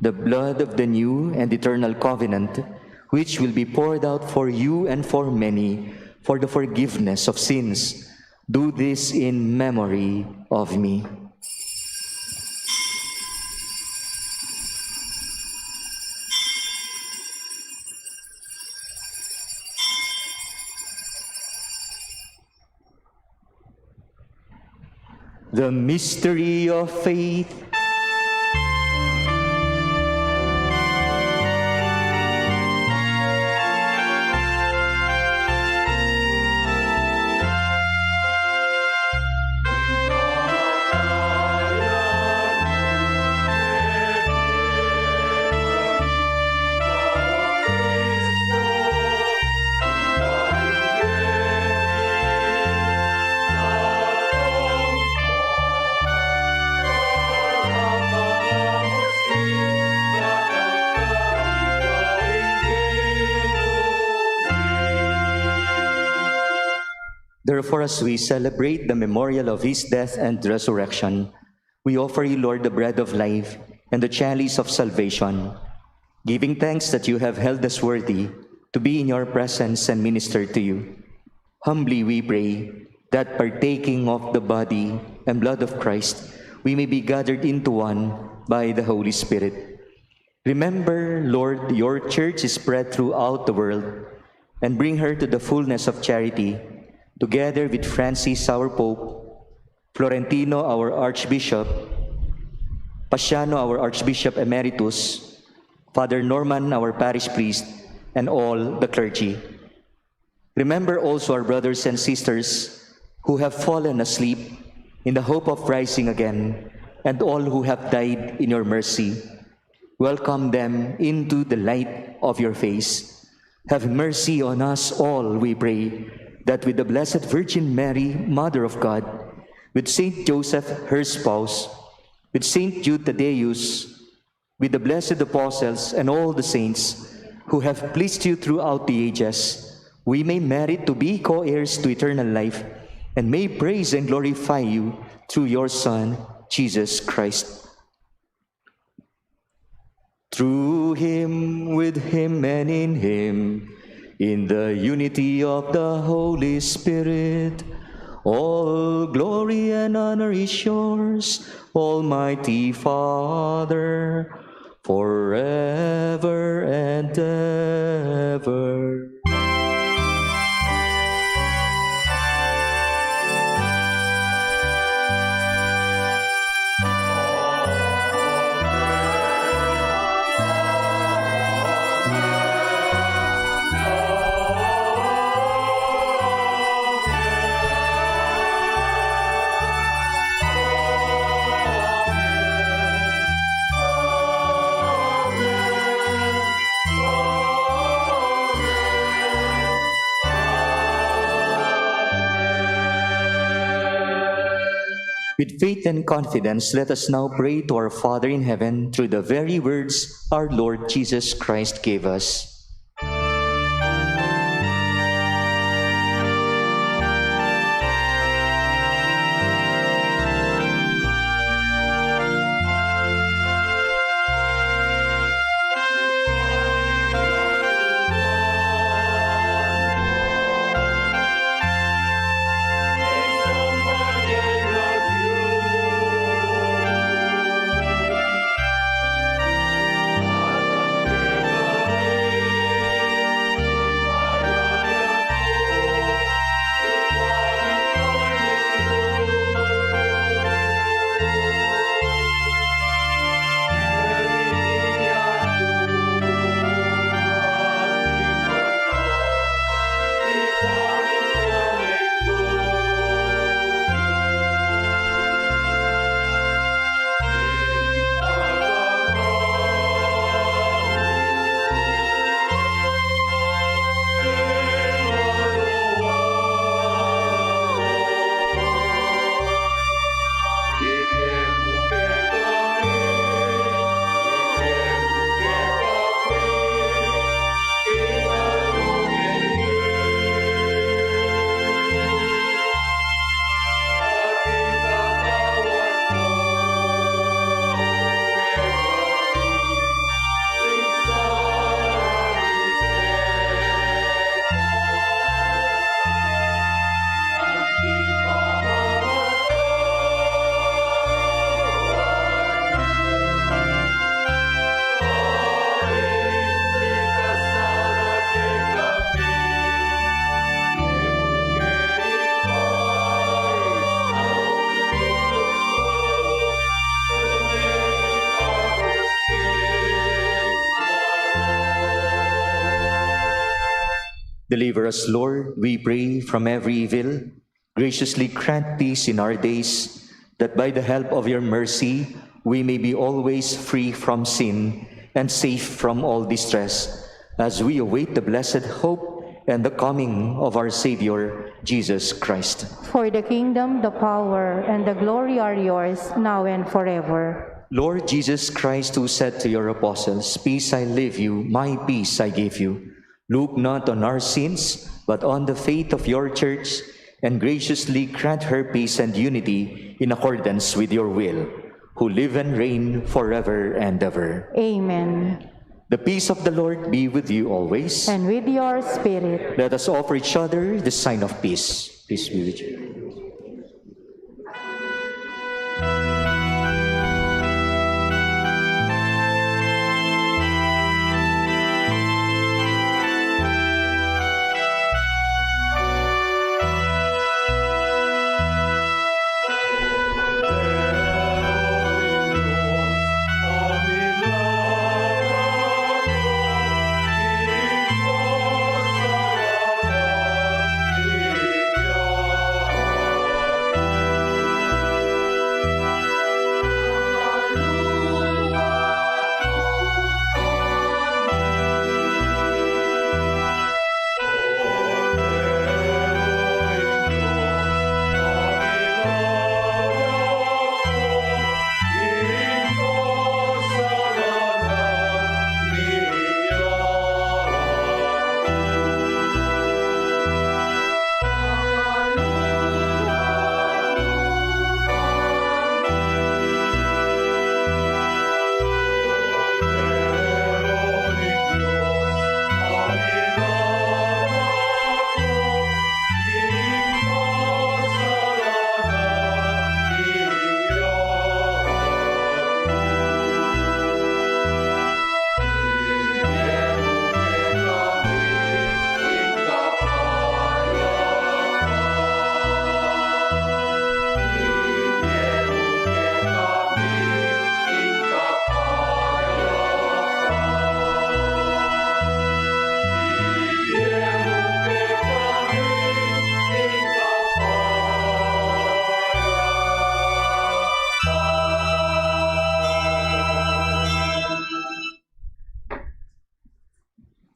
the blood of the new and eternal covenant, which will be poured out for you and for many for the forgiveness of sins. Do this in memory of me." The mystery of faith. Therefore, as we celebrate the memorial of his death and resurrection, we offer you, Lord, the bread of life and the chalice of salvation, giving thanks that you have held us worthy to be in your presence and minister to you. Humbly we pray that, partaking of the body and blood of Christ, we may be gathered into one by the Holy Spirit. Remember, Lord, your church is spread throughout the world, and bring her to the fullness of charity, together with Francis, our Pope, Florentino, our Archbishop, Paciano, our Archbishop Emeritus, Father Norman, our parish priest, and all the clergy. Remember also our brothers and sisters who have fallen asleep in the hope of rising again, and all who have died in your mercy. Welcome them into the light of your face. Have mercy on us all, we pray, that with the Blessed Virgin Mary, Mother of God, with Saint Joseph, her spouse, with Saint Jude Thaddeus, with the blessed apostles and all the saints who have pleased you throughout the ages, we may merit to be co-heirs to eternal life and may praise and glorify you through your Son, Jesus Christ. Through him, with him, and in him, in the unity of the Holy Spirit, all glory and honor is yours, Almighty Father, forever and ever. With faith and confidence, let us now pray to our Father in heaven through the very words our Lord Jesus Christ gave us. Deliver us, Lord, we pray, from every evil. Graciously grant this in our days, that by the help of your mercy we may be always free from sin and safe from all distress, as we await the blessed hope and the coming of our Savior, Jesus Christ. For the kingdom, the power, and the glory are yours, now and forever. Lord Jesus Christ, who said to your apostles, "Peace I leave you, my peace I give you," look not on our sins, but on the faith of your church, and graciously grant her peace and unity in accordance with your will, who live and reign forever and ever. Amen. The peace of the Lord be with you always. And with your spirit. Let us offer each other the sign of peace. Peace be with you.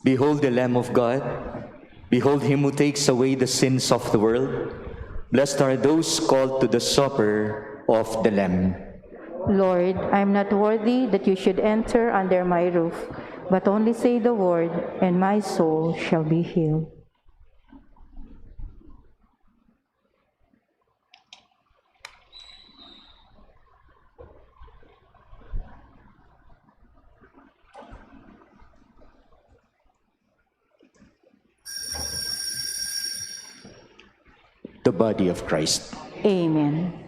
Behold the Lamb of God. Behold him who takes away the sins of the world. Blessed are those called to the supper of the Lamb. Lord, I am not worthy that you should enter under my roof, but only say the word, and my soul shall be healed. The body of Christ. Amen.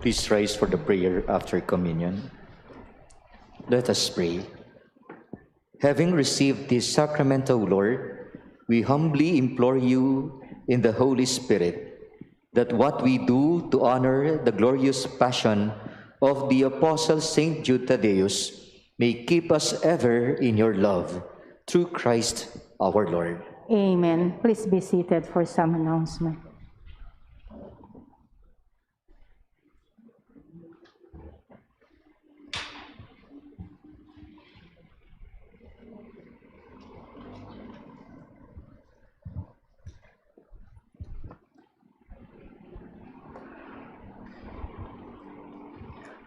Please rise for the prayer after communion. Let us pray. Having received this sacrament, O Lord, we humbly implore you in the Holy Spirit that what we do to honor the glorious passion of the Apostle Saint Jude Thaddeus may keep us ever in your love. Through Christ our Lord. Amen. Please be seated for some announcement.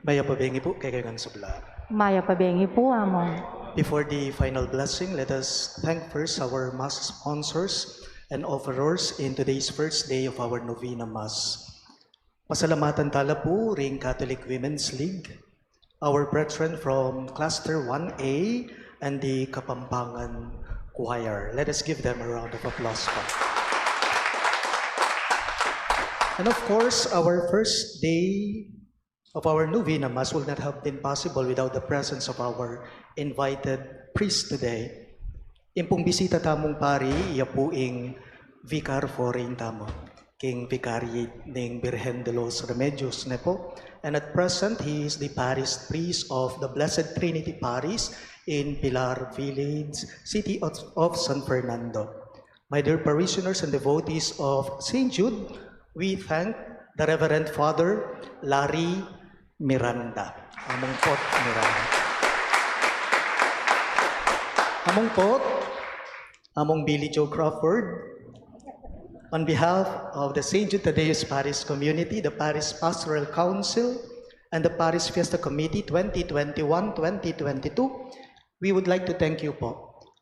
Mayap a bengi pu kekayu ngan sabla. Mayap a bengi pu, Among. Before the final blessing, let us thank first our Mass sponsors and offerers in today's first day of our novena Mass. Pasalamatan tala pu ring Catholic Women's League, our brethren from Cluster one A and the Kapampangan Choir. Let us give them a round of applause pu. And of course, our first day of our novena Mass will not have been possible without the presence of our invited priest today. Ing pung bisita tamung pari, iya pu ing vicar foreign tamu king Vicariate ning Virgen de los Remedios, ne pu. And at present, he is the parish priest of the Blessed Trinity Parish in Pilar Village, city of, of San Fernando. My dear parishioners and devotees of Saint Jude, we thank the Reverend Father Larry Miranda. Among pu, Miranda. Among pu, Among Billy Joe Crawford, on behalf of the Saint Jude Thaddeus Parish Community, the Parish Pastoral Council, and the Parish Fiesta Committee twenty twenty-one twenty twenty-two, we would like to thank you pu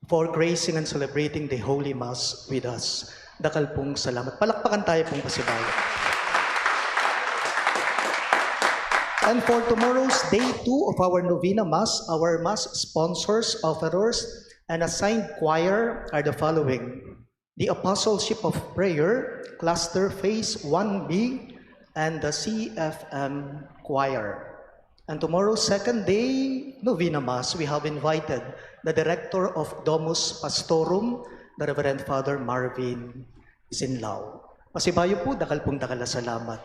for gracing and celebrating the Holy Mass with us. Dakal pung salamat. Palakpakan tayo pung pasibayu. And for tomorrow's day two of our novena Mass, our Mass sponsors, offerers, and assigned choir are the following: the Apostleship of Prayer, Cluster Phase one B, and the C F M Choir. And tomorrow, second day, Novena Mass, we have invited the Director of Domus Pastorum, the Reverend Father Marvin Sinlao. Pasibayu pu, dakal pung dakal a salamat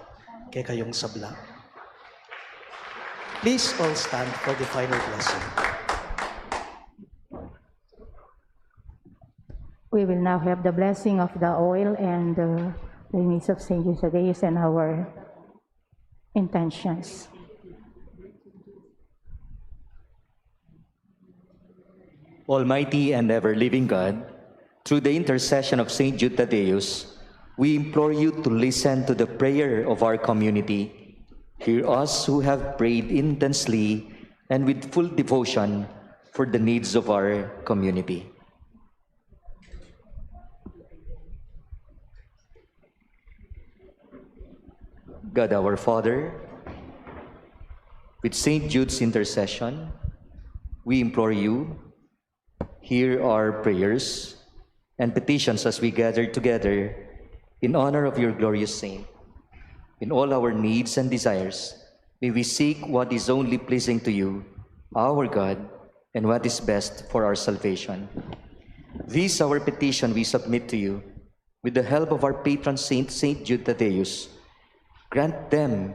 kekayung sabla. Please all stand for the final blessing. We will now have the blessing of the oil and, uh, the image of Saint Jude Thaddeus and our intentions. Almighty and ever-living God, through the intercession of Saint Jude Thaddeus, we implore you to listen to the prayer of our community. Hear us who have prayed intensely and with full devotion for the needs of our community. God our Father, with Saint Jude's intercession, we implore you, hear our prayers and petitions as we gather together in honor of your glorious saint. In all our needs and desires, may we seek what is only pleasing to you, our God, and what is best for our salvation. This our petition we submit to you, with the help of our patron saint, Saint Jude Thaddeus. Grant them,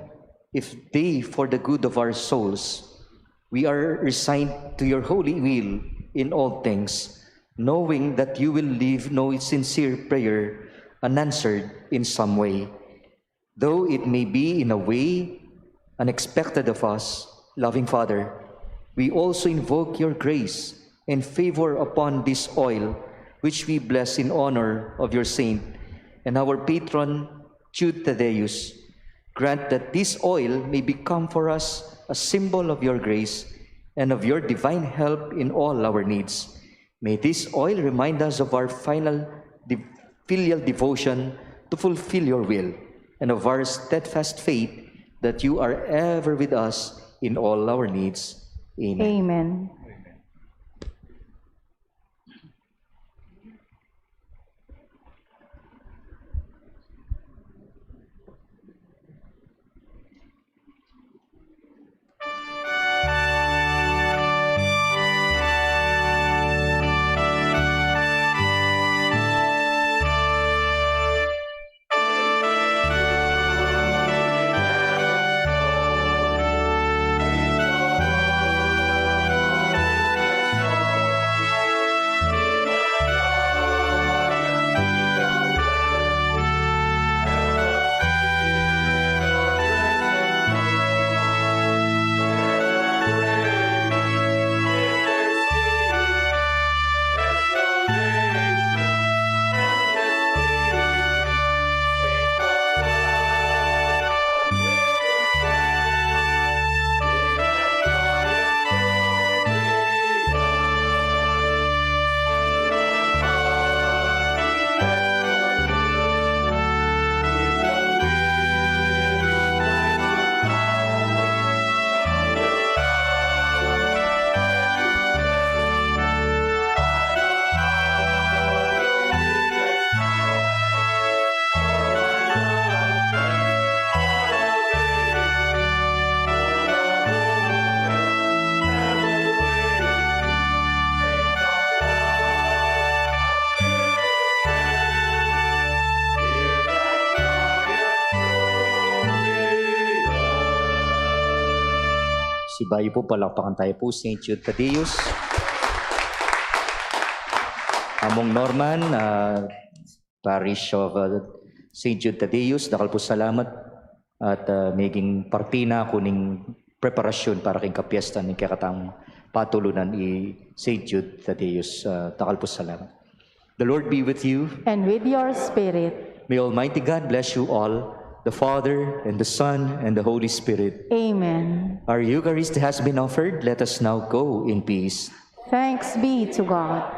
if they, for the good of our souls, we are resigned to your holy will in all things, knowing that you will leave no sincere prayer unanswered in some way, though it may be in a way unexpected of us. Loving Father, we also invoke your grace and favor upon this oil, which we bless in honor of your saint and our patron, Jude Thaddeus. Grant that this oil may become for us a symbol of your grace and of your divine help in all our needs. May this oil remind us of our final de-, filial devotion to fulfill your will, and of our steadfast faith that you are ever with us in all our needs. Amen. Amen. Bayu pu, palakpakan tayu pu Saint Jude Thaddeus. Among Norman, uh, Parish of uh, Saint Jude Thaddeus, dakal pu salamat at uh, meging parti na ku ning preparasyun para king kapiyesta ning kekatang patulunan i Saint Jude Thaddeus. Uh, dakal pu salamat. The Lord be with you. And with your spirit. May Almighty God bless you all, the Father, and the Son, and the Holy Spirit. Amen. Our Eucharist has been offered. Let us now go in peace. Thanks be to God.